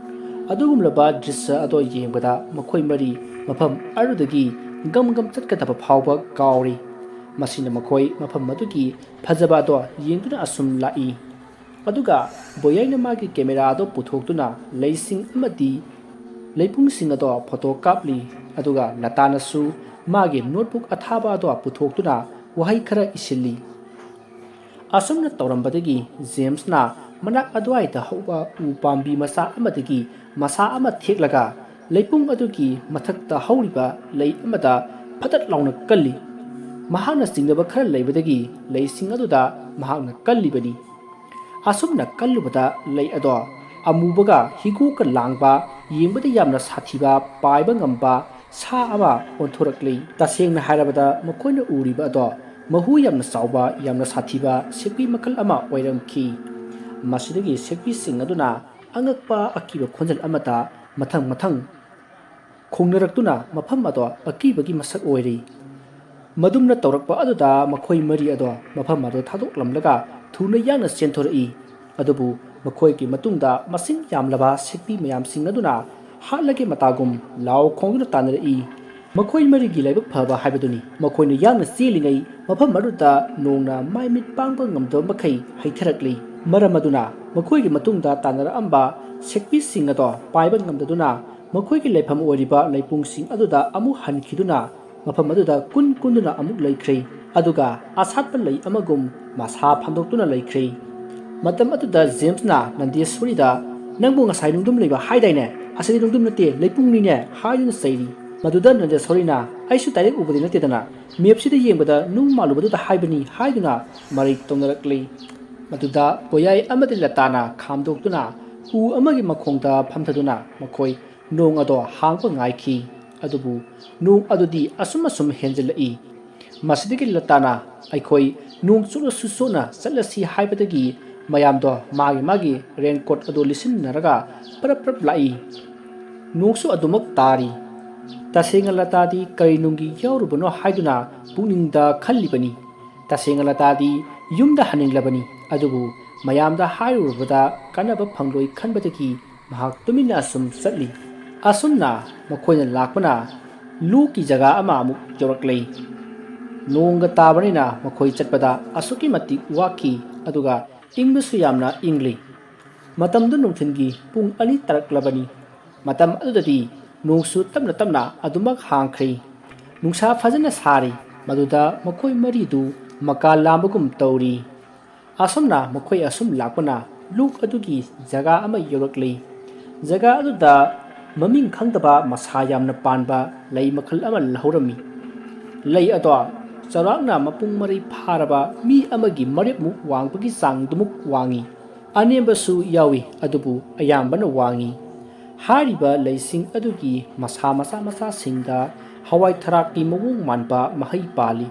ꯑꯗꯨꯒꯨꯝꯂꯕ ꯗ꯭ꯔꯤꯁ꯭ꯌ ꯑꯗꯣ ꯌꯦꯡꯕꯗ ꯃꯈꯣꯏ ꯃꯔꯤ ꯃꯐꯝ ꯑꯗꯨꯗꯒꯤ ꯒꯝ ꯒꯝ ꯆꯠꯀꯗꯕ ꯐꯥꯎꯕ ꯀꯥꯎꯔꯤ꯫ ꯃꯁꯤꯅ ꯃꯈꯣꯏ ꯃꯐꯝ ꯑꯗꯨꯒꯤ ꯐꯖꯕ ꯑꯗꯣ ꯌꯦꯡꯗꯨꯅ ꯑꯁꯨꯝ ꯂꯥꯛꯏ꯫ ꯑꯗꯨꯒ ꯕꯣꯌꯥꯏꯅ ꯃꯥꯒꯤ ꯀꯦꯃꯦꯔꯥ ꯑꯗꯣ ꯄꯨꯊꯣꯛꯇꯨꯅ ꯂꯩꯁꯤꯡ ꯑꯃꯗꯤ ꯂꯩꯄꯨꯡꯁꯤꯡ ꯑꯗꯣ ꯐꯣꯇꯣ ꯀꯥꯞꯂꯤ꯫ ꯑꯗꯨꯒ ꯂꯇꯥꯅꯁꯨ ꯃꯥꯒꯤ ꯅꯣꯠꯕꯨꯛ ꯑꯊꯥꯕ ꯑꯗꯣ ꯄꯨꯊꯣꯛꯇꯨꯅ ꯋꯥꯍꯩ ꯈꯔ ꯏꯁꯤꯜꯂꯤ꯫ ꯑꯁꯨꯝꯅ ꯇꯧꯔꯝꯕꯗꯒꯤ ꯖꯦꯝꯁꯅ ꯃꯅꯥꯛ ꯑꯗꯨꯋꯥꯏꯗ ꯍꯧꯕ ꯎ ꯄꯥꯝꯕꯤ ꯃꯆꯥ ꯑꯃꯗꯒꯤ ꯃꯁꯥ ꯑꯃ ꯊꯦꯛꯂꯒ ꯂꯩꯄꯨꯡ ꯑꯗꯨꯒꯤ ꯃꯊꯛꯇ ꯍꯧꯔꯤꯕ ꯂꯩ ꯑꯃꯗ ꯐꯇꯠ ꯂꯥꯎꯅ ꯀꯜꯂꯤ꯫ ꯃꯍꯥꯛꯅ ꯆꯤꯡꯅꯕ ꯈꯔ ꯂꯩꯕꯗꯒꯤ ꯂꯩꯁꯤꯡ ꯑꯗꯨꯗ ꯃꯍꯥꯛꯅ ꯀꯜꯂꯤꯕꯅꯤ꯫ ꯑꯁꯨꯝꯅ ꯀꯜꯂꯨꯕꯗ ꯂꯩ ꯑꯗꯣ ꯑꯃꯨꯕꯒ ꯍꯤꯒꯣꯛꯀ ꯂꯥꯡꯕ, ꯌꯦꯡꯕꯗ ꯌꯥꯝꯅ ꯁꯥꯊꯤꯕ, ꯄꯥꯏꯕ ꯉꯝꯕ ꯁꯥ ꯑꯃ ꯑꯣꯟꯊꯣꯔꯛꯂꯤ꯫ ꯇꯁꯦꯡꯅ ꯍꯥꯏꯔꯕꯗ ꯃꯈꯣꯏꯅ ꯎꯔꯤꯕ ꯑꯗꯣ ꯃꯍꯨ ꯌꯥꯝꯅ ꯆꯥꯎꯕ, ꯌꯥꯝꯅ ꯁꯥꯊꯤꯕ ꯁꯦꯛꯄꯤ ꯃꯈꯜ ꯑꯃ ꯑꯣꯏꯔꯝꯈꯤ꯫ ꯃꯁꯤꯗꯒꯤ ꯁꯦꯛꯄꯤꯁꯤꯡ ꯑꯗꯨꯅ ꯑꯉꯛꯄ ꯑꯀꯤꯕ ꯈꯣꯟꯖꯦꯜ ꯑꯃꯇ ꯃꯊꯪ ꯃꯊꯪ ꯈꯣꯡꯅꯔꯛꯇꯨꯅ ꯃꯐꯝ ꯑꯗꯣ ꯑꯀꯤꯕꯒꯤ ꯃꯁꯛ ꯑꯣꯏꯔꯤ꯫ ꯃꯗꯨꯝꯅ ꯇꯧꯔꯛꯄ ꯑꯗꯨꯗ ꯃꯈꯣꯏ ꯃꯔꯤ ꯑꯗꯣ ꯃꯐꯝ ꯑꯗꯨ ꯊꯥꯗꯣꯛꯂꯝꯂꯒ ꯊꯨꯅ ꯌꯥꯡꯅ ꯆꯦꯟꯊꯣꯔꯛꯏ꯫ ꯑꯗꯨꯕꯨ ꯃꯈꯣꯏꯒꯤ ꯃꯇꯨꯡꯗ ꯃꯁꯤꯡ ꯌꯥꯝꯂꯕ ꯁꯦꯛꯄꯤ ꯃꯌꯥꯝꯁꯤꯡ ꯑꯗꯨꯅ ꯍꯥꯠꯂꯒꯦ ꯃꯇꯥꯒꯨꯝ ꯂꯥꯎ ꯈꯣꯡꯗꯨꯅ ꯇꯥꯟꯅꯔꯛꯏ꯫ ꯃꯈꯣꯏ ꯃꯔꯤꯒꯤ ꯂꯥꯏꯕꯛ ꯐꯕ ꯍꯥꯏꯕꯗꯨꯅꯤ, ꯃꯈꯣꯏꯅ ꯌꯥꯡꯅ ꯆꯦꯜꯂꯤꯉꯩ ꯃꯐꯝ ꯑꯗꯨꯗ ꯅꯣꯡꯅ ꯃꯥꯏ ꯃꯤꯠ ꯄꯥꯡꯕ ꯉꯝꯗꯕ ꯃꯈꯩ ꯍꯩꯊꯔꯛꯂꯤ꯫ ꯃꯔꯝ ꯑꯗꯨꯅ ꯃꯈꯣꯏꯒꯤ ꯃꯇꯨꯡꯗ ꯇꯥꯟꯅꯔꯛꯑꯝꯕ ꯁꯦꯛꯄꯤꯁꯤꯡ ꯑꯗꯣ ꯄꯥꯏꯕ ꯉꯝꯗꯗꯨꯅ ꯃꯈꯣꯏꯒꯤ ꯂꯩꯐꯝ ꯑꯣꯏꯔꯤꯕ ꯂꯩꯄꯨꯡꯁꯤꯡ ꯑꯗꯨꯗ ꯑꯃꯨꯛ ꯍꯟꯈꯤꯗꯨꯅ ꯃꯐꯝ ꯑꯗꯨꯗ ꯀꯨꯟ ꯀꯨꯟꯗꯨꯅ ꯑꯃꯨꯛ ꯂꯩꯈ꯭ꯔꯦ, ꯑꯗꯨꯒ ꯑꯁꯥꯠꯄ ꯂꯩ ꯑꯃꯒꯨꯝ ꯃꯁꯥ ꯐꯟꯗꯣꯛꯇꯨꯅ ꯂꯩꯈ꯭ꯔꯦ꯫ ꯃꯇꯝ ꯑꯗꯨꯗ ꯖꯦꯝꯁꯅ ꯅꯟꯗꯦꯁꯣꯔꯤꯗ, "ꯅꯪꯕꯨ ꯉꯁꯥꯏ ꯅꯨꯡꯗꯨꯝ ꯂꯩꯕ ꯍꯥꯏꯗꯥꯏꯅꯦ? ꯑꯁꯤꯗꯤ ꯅꯨꯡꯗꯨꯝ ꯅꯠꯇꯦ, ꯂꯩꯄꯨꯡꯅꯤꯅꯦ," ꯍꯥꯏꯗꯨꯅ ꯆꯩꯔꯤ꯫ ꯃꯗꯨꯗ ꯅꯟꯗꯦꯁꯣꯔꯤꯅ, "ꯑꯩꯁꯨ ꯗꯥꯏꯔꯦꯛ ꯎꯕꯗꯤ ꯅꯠꯇꯦꯗꯅ, ꯃꯦꯞꯁꯤꯗ ꯌꯦꯡꯕꯗ ꯅꯨꯡ ꯃꯥꯜꯂꯨꯕꯗꯨꯗ ꯍꯥꯏꯕꯅꯤ," ꯍꯥꯏꯗꯨꯅ ꯃꯔꯩ ꯇꯧꯅꯔꯛꯂꯤ꯫ ꯃꯗꯨꯗ ꯄꯣꯌꯥꯏ ꯑꯃꯗꯤ ꯂꯇꯥꯅ ꯈꯥꯝꯗꯣꯛꯇꯨꯅ ꯎ ꯑꯃꯒꯤ ꯃꯈꯣꯡꯗ ꯐꯝꯊꯗꯨꯅ ꯃꯈꯣꯏ ꯅꯣꯡ ꯑꯗꯣ ꯍꯥꯡꯕ ꯉꯥꯏꯈꯤ꯫ ꯑꯗꯨꯕꯨ ꯅꯣꯡ ꯑꯗꯨꯗꯤ ꯑꯁꯨꯝ ꯑꯁꯨꯝ ꯍꯦꯟꯖꯤꯜꯂꯛꯏ꯫ ꯃꯁꯤꯗꯒꯤ ꯂꯇꯥꯅ, "ꯑꯩꯈꯣꯏ ꯅꯣꯡ ꯆꯣꯠꯂꯁꯨ ꯆꯣꯠꯅ ꯆꯠꯂꯁꯤ" ꯍꯥꯏꯕꯗꯒꯤ ꯃꯌꯥꯝꯗꯣ ꯃꯥꯒꯤ ꯃꯥꯒꯤ ꯔꯦꯟꯀꯣꯠ ꯑꯗꯨ ꯂꯤꯠꯁꯤꯟꯅꯔꯒ ꯄꯔꯞ ꯄꯔꯞ ꯂꯥꯛꯏ꯫ ꯅꯣꯡꯁꯨ ꯑꯗꯨꯃꯛ ꯇꯥꯔꯤ꯫ ꯇꯁꯦꯡꯅ ꯂꯇꯥꯗꯤ ꯀꯔꯤ ꯅꯨꯡꯒꯤ ꯌꯥꯎꯔꯨꯕꯅꯣ ꯍꯥꯏꯗꯨꯅ ꯄꯨꯛꯅꯤꯡꯗ ꯈꯜꯂꯤꯕꯅꯤ꯫ ꯇꯁꯦꯡꯅ ꯂꯇꯥꯗꯤ ꯌꯨꯝꯗ ꯍꯟꯅꯤꯡꯂꯕꯅꯤ, ꯑꯗꯨꯕꯨ ꯃꯌꯥꯝꯗ ꯍꯥꯏꯔꯨꯔꯕꯗ ꯀꯥꯟꯅꯕ ꯐꯪꯂꯣꯏ ꯈꯟꯕꯗꯒꯤ ꯃꯍꯥꯛ ꯇꯨꯃꯤꯟꯅ ꯑꯁꯨꯝ ꯆꯠꯂꯤ꯫ ꯑꯁꯨꯝꯅ ꯃꯈꯣꯏꯅ ꯂꯥꯛꯄꯅ ꯂꯨꯀꯤ ꯖꯒꯥ ꯑꯃ ꯑꯃꯨꯛ ꯌꯧꯔꯛꯂꯦ꯫ ꯅꯣꯡꯒ ꯇꯥꯕꯅꯤꯅ ꯃꯈꯣꯏ ꯆꯠꯄꯗ ꯑꯁꯨꯛꯀꯤ ꯃꯇꯤꯛ ꯋꯥꯈꯤ, ꯑꯗꯨꯒ ꯏꯪꯕꯁꯨ ꯌꯥꯝꯅ ꯏꯪꯂꯤ꯫ ꯃꯇꯝꯗꯨ ꯅꯨꯡꯊꯤꯜꯒꯤ ꯄꯨꯡ ꯑꯅꯤ ꯇꯥꯔꯛꯂꯕꯅꯤ꯫ ꯃꯇꯝ ꯑꯗꯨꯗꯗꯤ ꯅꯣꯡꯁꯨ ꯇꯞꯅ ꯇꯞꯅ ꯑꯗꯨꯃꯛ ꯍꯥꯡꯈ꯭ꯔꯦ꯫ ꯅꯨꯡꯁꯥ ꯐꯖꯅ ꯁꯥꯔꯤ꯫ ꯃꯗꯨꯗ ꯃꯈꯣꯏ ꯃꯔꯤꯗꯨ ꯃꯀꯥ ꯂꯥꯝꯕꯒꯨꯝ ꯇꯧꯔꯤ꯫ ꯑꯁꯨꯝꯅ ꯃꯈꯣꯏ ꯑꯁꯨꯝ ꯂꯥꯛꯄꯅ ꯂꯣꯛ ꯑꯗꯨꯒꯤ ꯖꯒꯥ ꯑꯃ ꯌꯧꯔꯛꯂꯤ꯫ ꯖꯒꯥ ꯑꯗꯨꯗ ꯃꯃꯤꯡ ꯈꯪꯗꯕ ꯃꯁꯥ ꯌꯥꯝꯅ ꯄꯥꯟꯕ ꯂꯩ ꯃꯈꯜ ꯑꯃ ꯍꯧꯔꯝꯃꯤ꯫ ꯂꯩ ꯑꯗꯣ ꯆꯥꯎꯔꯥꯛꯅ ꯃꯄꯨꯡ ꯃꯔꯩ ꯐꯥꯔꯕ ꯃꯤ ꯑꯃꯒꯤ ꯃꯔꯦꯞꯃꯨꯛ ꯋꯥꯡꯕꯒꯤ ꯆꯥꯡꯗꯨꯃꯨꯛ ꯋꯥꯡꯏ꯫ ꯑꯅꯦꯝꯕꯁꯨ ꯌꯥꯎꯏ, ꯑꯗꯨꯕꯨ ꯑꯌꯥꯝꯕꯅ ꯋꯥꯡꯏ꯫ ꯍꯥꯏꯔꯤꯕ ꯂꯩꯁꯤꯡ ꯑꯗꯨꯒꯤ ꯃꯁꯥ ꯃꯆꯥ ꯃꯆꯥꯁꯤꯡꯗ ꯍꯋꯥꯏ ꯊꯔꯥꯛꯀꯤ ꯃꯑꯣꯡ ꯃꯥꯟꯕ ꯃꯍꯩ ꯄꯥꯜꯂꯤ꯫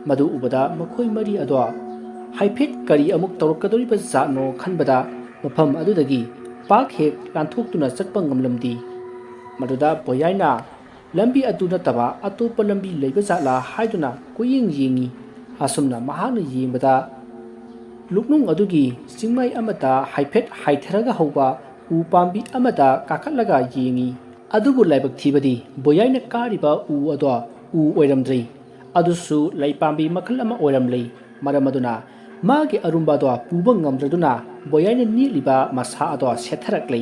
ꯃꯗꯨ ꯎꯕꯗ ꯃꯈꯣꯏ ꯃꯔꯤ ꯑꯗꯣ ꯍꯥꯏꯐꯦꯠ ꯀꯔꯤ ꯑꯃꯨꯛ ꯇꯧꯔꯛꯀꯗꯧꯔꯤꯕ ꯖꯥꯠꯅꯣ ꯈꯟꯕꯗ ꯃꯐꯝ ꯑꯗꯨꯗꯒꯤ ꯄꯥꯛ ꯍꯦꯛ ꯂꯥꯟꯊꯣꯛꯇꯨꯅ ꯆꯠꯄ ꯉꯝꯂꯝꯗꯦ꯫ ꯃꯗꯨꯗ ꯕꯣꯌꯥꯏꯅ ꯂꯝꯕꯤ ꯑꯗꯨ ꯅꯠꯇꯕ ꯑꯇꯣꯞꯄ ꯂꯝꯕꯤ ꯂꯩꯕ ꯖꯥꯠꯂꯥ ꯍꯥꯏꯗꯨꯅ ꯀꯣꯏꯌꯦꯡ ꯌꯦꯡꯉꯤ꯫ ꯑꯁꯨꯝꯅ ꯃꯍꯥꯛꯅ ꯌꯦꯡꯕꯗ ꯂꯨꯛꯅꯨꯡ ꯑꯗꯨꯒꯤ ꯆꯤꯡꯃꯥꯏ ꯑꯃꯗ ꯍꯥꯏꯐꯦꯠ ꯍꯥꯏꯊꯔꯒ ꯍꯧꯕ ꯎ ꯄꯥꯝꯕꯤ ꯑꯃꯗ ꯀꯥꯈꯠꯂꯒ ꯌꯦꯡꯉꯤ꯫ ꯑꯗꯨꯕꯨ ꯂꯥꯏꯕꯛ ꯊꯤꯕꯗꯤ ꯕꯣꯌꯥꯏꯅ ꯀꯥꯔꯤꯕ ꯎ ꯑꯗꯣ ꯎ ꯑꯣꯏꯔꯝꯗ꯭ꯔꯦ꯫ ꯑꯗꯨꯁꯨ ꯂꯩ ꯄꯥꯝꯕꯤ ꯃꯈꯜ ꯑꯃ ꯑꯣꯏꯔꯝꯂꯦ꯫ ꯃꯔꯝ ꯑꯗꯨꯅ ꯃꯥꯒꯤ ꯑꯔꯨꯝꯕ ꯑꯗꯣ ꯄꯨꯕ ꯉꯝꯗ꯭ꯔꯗꯨꯅ ꯕꯣꯌꯥꯏꯅ ꯅꯦꯠꯂꯤꯕ ꯃꯁꯥ ꯑꯗꯣ ꯁꯦꯠꯊꯔꯛꯂꯦ꯫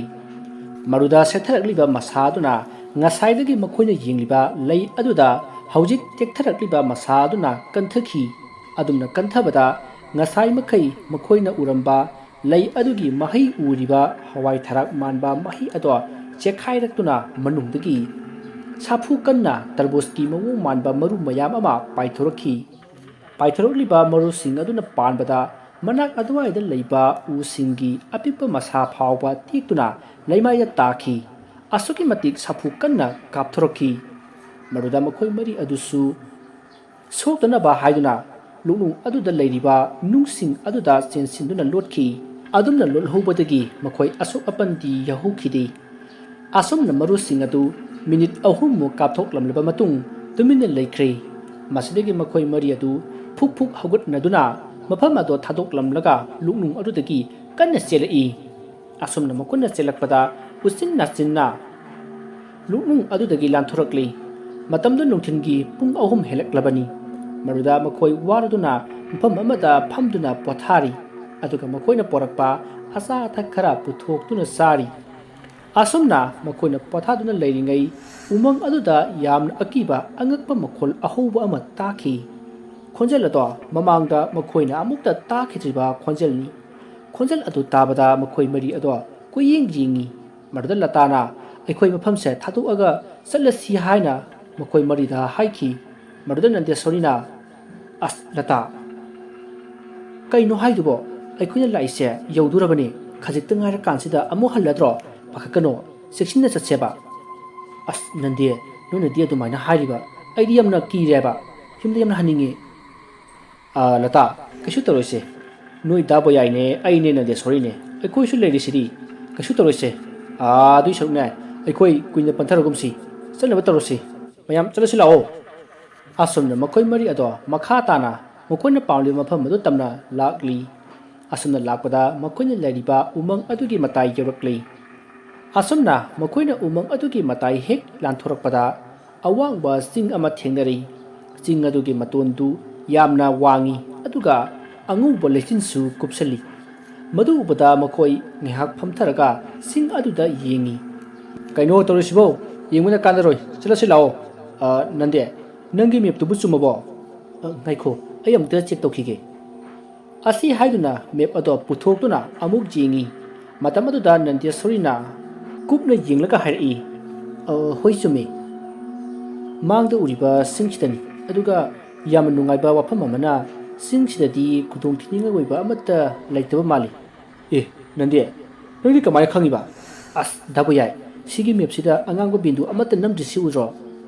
ꯃꯗꯨꯗ ꯁꯦꯠꯊꯔꯛꯂꯤꯕ ꯃꯁꯥ ꯑꯗꯨꯅ ꯉꯁꯥꯏꯗꯒꯤ ꯃꯈꯣꯏꯅ ꯌꯦꯡꯂꯤꯕ ꯂꯩ ꯑꯗꯨꯗ ꯍꯧꯖꯤꯛ ꯇꯦꯛꯊꯔꯛꯂꯤꯕ ꯃꯁꯥ ꯑꯗꯨꯅ ꯀꯟꯊꯈꯤ꯫ ꯑꯗꯨꯝꯅ ꯀꯟꯊꯕꯗ ꯉꯁꯥꯏ ꯃꯈꯩ ꯃꯈꯣꯏꯅ ꯎꯔꯝꯕ ꯂꯩ ꯑꯗꯨꯒꯤ ꯃꯍꯩ ꯎꯔꯤꯕ ꯍꯋꯥꯏ ꯊꯔꯥꯛ ꯃꯥꯟꯕ ꯃꯍꯩ ꯑꯗꯣ ꯆꯦꯛꯈꯥꯏꯔꯛꯇꯨꯅ ꯃꯅꯨꯡꯗꯒꯤ ꯁꯥꯐꯨ ꯀꯟꯅ ꯇꯔꯕꯨꯖꯀꯤ ꯃꯑꯣꯡ ꯃꯥꯟꯕ ꯃꯔꯨ ꯃꯌꯥꯝ ꯑꯃ ꯄꯥꯏꯊꯣꯔꯛꯈꯤ꯫ ꯄꯥꯏꯊꯣꯔꯛꯂꯤꯕ ꯃꯔꯨꯁꯤꯡ ꯑꯗꯨꯅ ꯄꯥꯟꯕꯗ ꯃꯅꯥꯛ ꯑꯗꯨꯋꯥꯏꯗ ꯂꯩꯕ ꯎꯁꯤꯡꯒꯤ ꯑꯄꯤꯛꯄ ꯃꯁꯥ ꯐꯥꯎꯕ ꯇꯦꯛꯇꯨꯅ ꯂꯩꯃꯥꯏꯗ ꯇꯥꯈꯤ꯫ ꯑꯁꯨꯛꯀꯤ ꯃꯇꯤꯛ ꯁꯥꯐꯨ ꯀꯟꯅ ꯀꯥꯞꯊꯣꯔꯛꯈꯤ꯫ ꯃꯗꯨꯗ ꯃꯈꯣꯏ ꯃꯔꯤ ꯑꯗꯨꯁꯨ ꯁꯣꯛꯇꯅꯕ ꯍꯥꯏꯗꯨꯅ ꯂꯨꯛꯅꯨꯡ ꯑꯗꯨꯗ ꯂꯩꯔꯤꯕ ꯅꯨꯡꯁꯤꯡ ꯑꯗꯨꯗ ꯆꯦꯟꯁꯤꯟꯗꯨꯅ ꯂꯣꯠꯈꯤ꯫ ꯑꯗꯨꯝꯅ ꯂꯣꯠꯍꯧꯕꯗꯒꯤ ꯃꯈꯣꯏ ꯑꯁꯣꯛ ꯑꯄꯟꯗꯤ ꯌꯥꯎꯍꯧꯈꯤꯗꯦ꯫ ꯑꯁꯨꯝꯅ ꯃꯔꯨꯁꯤꯡ ꯑꯗꯨ ꯃꯤꯅꯤꯠ ꯑꯍꯨꯝꯃꯨꯛ ꯀꯥꯞꯊꯣꯛꯂꯝꯂꯕ ꯃꯇꯨꯡ ꯇꯨꯃꯤꯟꯅ ꯂꯩꯈ꯭ꯔꯦ꯫ ꯃꯁꯤꯗꯒꯤ ꯃꯈꯣꯏ ꯃꯔꯤ ꯑꯗꯨ ꯐꯨꯛ ꯐꯨꯛ ꯍꯧꯒꯠꯅꯗꯨꯅ ꯃꯐꯝ ꯑꯗꯨ ꯊꯥꯗꯣꯛꯂꯝꯂꯒ ꯂꯨꯛꯅꯨꯡ ꯑꯗꯨꯗꯒꯤ ꯀꯟꯅ ꯆꯦꯜꯂꯛꯏ꯫ ꯑꯁꯨꯝꯅ ꯃꯈꯣꯏꯅ ꯆꯦꯜꯂꯛꯄꯗ ꯎꯆꯤꯟ ꯅꯥꯆꯤꯟꯅ ꯂꯨꯛꯅꯨꯡ ꯑꯗꯨꯗꯒꯤ ꯂꯥꯟꯊꯣꯔꯛꯂꯤ꯫ ꯃꯇꯝꯗꯨ ꯅꯨꯡꯊꯤꯜꯒꯤ ꯄꯨꯡ ꯑꯍꯨꯝ ꯍꯦꯜꯂꯛꯂꯕꯅꯤ꯫ ꯃꯗꯨꯗ ꯃꯈꯣꯏ ꯋꯥꯔꯗꯨꯅ ꯃꯐꯝ ꯑꯃꯗ ꯐꯝꯗꯨꯅ ꯄꯣꯊꯥꯔꯤ꯫ ꯑꯗꯨꯒ ꯃꯈꯣꯏꯅ ꯄꯣꯔꯛꯄ ꯑꯆꯥ ꯑꯊꯛ ꯈꯔ ꯄꯨꯊꯣꯛꯇꯨꯅ ꯆꯥꯔꯤ꯫ ꯑꯁꯨꯝꯅ ꯃꯈꯣꯏꯅ ꯄꯣꯊꯥꯗꯨꯅ ꯂꯩꯔꯤꯉꯩ, ꯎꯃꯪ ꯑꯗꯨꯗ ꯌꯥꯝꯅ ꯑꯀꯤꯕ ꯑꯉꯛꯄ ꯃꯈꯣꯜ ꯑꯍꯧꯕ ꯑꯃ ꯇꯥꯈꯤ꯫ ꯈꯣꯟꯖꯦꯜ ꯑꯗꯣ ꯃꯃꯥꯡꯗ ꯃꯈꯣꯏꯅ ꯑꯃꯨꯛꯇ ꯇꯥꯈꯤꯗ꯭ꯔꯤꯕ ꯈꯣꯟꯖꯦꯜꯅꯤ꯫ ꯈꯣꯟꯖꯦꯜ ꯑꯗꯨ ꯇꯥꯕꯗ ꯃꯈꯣꯏ ꯃꯔꯤ ꯑꯗꯣ ꯀꯣꯏꯌꯦꯡ ꯌꯦꯡꯉꯤ꯫ ꯃꯗꯨꯗ ꯂꯇꯥꯅ ꯑꯩꯈꯣꯏ ꯃꯐꯝꯁꯦ ꯊꯥꯗꯣꯛꯑꯒ ꯆꯠꯂꯁꯤ ꯍꯥꯏꯅ ꯃꯈꯣꯏ ꯃꯔꯤꯗ ꯍꯥꯏꯈꯤ꯫ ꯃꯗꯨꯗ ꯅꯟꯗꯦꯁꯣꯔꯤꯅ, "ꯑꯁ, ꯂꯇꯥ, ꯀꯩꯅꯣ ꯍꯥꯏꯗꯨꯕꯣ? ꯑꯩꯈꯣꯏꯅ ꯂꯥꯛꯏꯁꯦ ꯌꯧꯗꯣꯔꯕꯅꯤ꯫ ꯈꯖꯤꯛꯇ ꯉꯥꯏꯔꯀꯥꯟꯁꯤꯗ ꯑꯃꯨꯛ ꯍꯜꯂꯗ꯭ꯔꯣ? ꯄꯥꯈꯠꯀꯅꯣ, ꯆꯦꯛꯁꯤꯟꯅ ꯆꯠꯁꯦꯕ꯫" "ꯑꯁ, ꯅꯟꯗꯦ, ꯅꯣꯏꯅꯗꯤ ꯑꯗꯨꯃꯥꯏꯅ ꯍꯥꯏꯔꯤꯕ? ꯑꯩꯗꯤ ꯌꯥꯝꯅ ꯀꯤꯔꯦꯕ꯫ ꯌꯨꯝꯗ ꯌꯥꯝꯅ ꯍꯟꯅꯤꯡꯉꯤ꯫" "ꯑꯥ, ꯂꯇꯥ, ꯀꯩꯁꯨ ꯇꯧꯔꯣꯏꯁꯦ꯫ ꯅꯣꯏ ꯗꯥ ꯕꯣꯌꯥꯏꯅꯦ, ꯑꯩꯅꯦ ꯅꯟꯗꯦꯁꯣꯔꯤꯅꯦ꯫ ꯑꯩꯈꯣꯏꯁꯨ ꯂꯩꯔꯤꯁꯤꯗꯤ꯫ ꯀꯩꯁꯨ ꯇꯧꯔꯣꯏꯁꯦ꯫ ꯑꯥ, ꯑꯗꯨꯏ ꯁꯔꯨꯛꯅꯦ, ꯑꯩꯈꯣꯏ ꯀꯨꯏꯅ ꯄꯟꯊꯔꯒꯨꯝꯁꯤ꯫ ꯆꯠꯅꯕ ꯇꯧꯔꯁꯤ꯫ ꯃꯌꯥꯝ ꯆꯠꯂꯁꯤ ꯂꯥꯛꯑꯣ꯫" ꯑꯁꯨꯝꯅ ꯃꯈꯣꯏ ꯃꯔꯤ ꯑꯗꯣ ꯃꯈꯥ ꯇꯥꯅ ꯃꯈꯣꯏꯅ ꯄꯥꯝꯂꯤꯕ ꯃꯐꯝ ꯑꯗꯨ ꯇꯝꯅ ꯂꯥꯛꯂꯤ꯫ ꯑꯁꯨꯝꯅ ꯂꯥꯛꯄꯗ ꯃꯈꯣꯏꯅ ꯂꯩꯔꯤꯕ ꯎꯃꯪ ꯑꯗꯨꯒꯤ ꯃꯇꯥꯏ ꯌꯧꯔꯛꯂꯤ꯫ ꯑꯁꯨꯝꯅ ꯃꯈꯣꯏꯅ ꯎꯃꯪ ꯑꯗꯨꯒꯤ ꯃꯇꯥꯏ ꯍꯦꯛ ꯂꯥꯟꯊꯣꯔꯛꯄꯗ, ꯑꯋꯥꯡꯕ ꯆꯤꯡ ꯑꯃ ꯊꯦꯡꯅꯔꯤ꯫ ꯆꯤꯡ ꯑꯗꯨꯒꯤ ꯃꯇꯣꯟꯗꯨ ꯌꯥꯝꯅ ꯋꯥꯡꯏ, ꯑꯗꯨꯒ ꯑꯉꯧꯕ ꯂꯩꯆꯤꯟꯁꯨ ꯀꯨꯞꯁꯜꯂꯤ꯫ ꯃꯗꯨ ꯎꯕꯗ ꯃꯈꯣꯏ ꯉꯥꯏꯍꯥꯛ ꯐꯝꯊꯔꯒ ꯆꯤꯡ ꯑꯗꯨꯗ ꯌꯦꯡꯉꯤ꯫ "ꯀꯩꯅꯣ ꯇꯧꯔꯤꯁꯤꯕꯣ? ꯌꯦꯡꯕꯅ ꯀꯥꯟꯅꯔꯣꯏ꯫ ꯆꯠꯂꯁꯤ ꯂꯥꯛꯑꯣ꯫" "ꯑ, ꯅꯟꯗꯦ, ꯅꯪꯒꯤ ꯃꯦꯞꯇꯨꯕꯨ ꯆꯨꯝꯃꯕꯣ?" "ꯑ, ꯉꯥꯏꯈꯣ, ꯑꯩ ꯑꯃꯨꯛꯇ ꯆꯦꯛ ꯇꯧꯈꯤꯒꯦ꯫" ꯑꯁꯤ ꯍꯥꯏꯗꯨꯅ ꯃꯦꯞ ꯑꯗꯣ ꯄꯨꯊꯣꯛꯇꯨꯅ ꯑꯃꯨꯛ ꯌꯦꯡꯉꯤ꯫ ꯃꯇꯝ ꯑꯗꯨꯗ ꯅꯟꯗꯦꯁꯣꯔꯤꯅ, ꯀꯨꯞꯅ ꯌꯦꯡꯂꯒ ꯍꯥꯏꯔꯛꯏ, "ꯑ, ꯍꯣꯏ, ꯆꯨꯝꯃꯤ꯫ ꯃꯥꯡꯗ ꯎꯔꯤꯕ ꯆꯤꯡꯁꯤꯗꯅꯤ꯫ ꯑꯗꯨꯒ ꯌꯥꯝꯅ ꯅꯨꯡꯉꯥꯏꯕ ꯋꯥꯐꯝ ꯑꯃꯅ, ꯆꯤꯡꯁꯤꯗꯗꯤ ꯈꯨꯗꯣꯡ ꯊꯤꯅꯤꯡꯉꯥꯏ ꯑꯣꯏꯕ ꯑꯃꯠꯇ ꯂꯩꯇꯕ ꯃꯥꯜꯂꯤ꯫" "ꯑꯦ, ꯅꯟꯗꯦ, ꯅꯪꯗꯤ ꯀꯃꯥꯏꯅ ꯈꯪꯉꯤꯕ?" "ꯑꯁ, ꯗꯥ ꯕꯣꯌꯥꯏ, ꯁꯤꯒꯤ ꯃꯦꯞꯁꯤꯗ ꯑꯉꯥꯡꯕ ꯕꯤꯟꯗꯨ ꯑꯃꯠꯇ ꯅꯝꯗ꯭ꯔꯤꯁꯤ ꯎꯗ꯭ꯔꯣ?"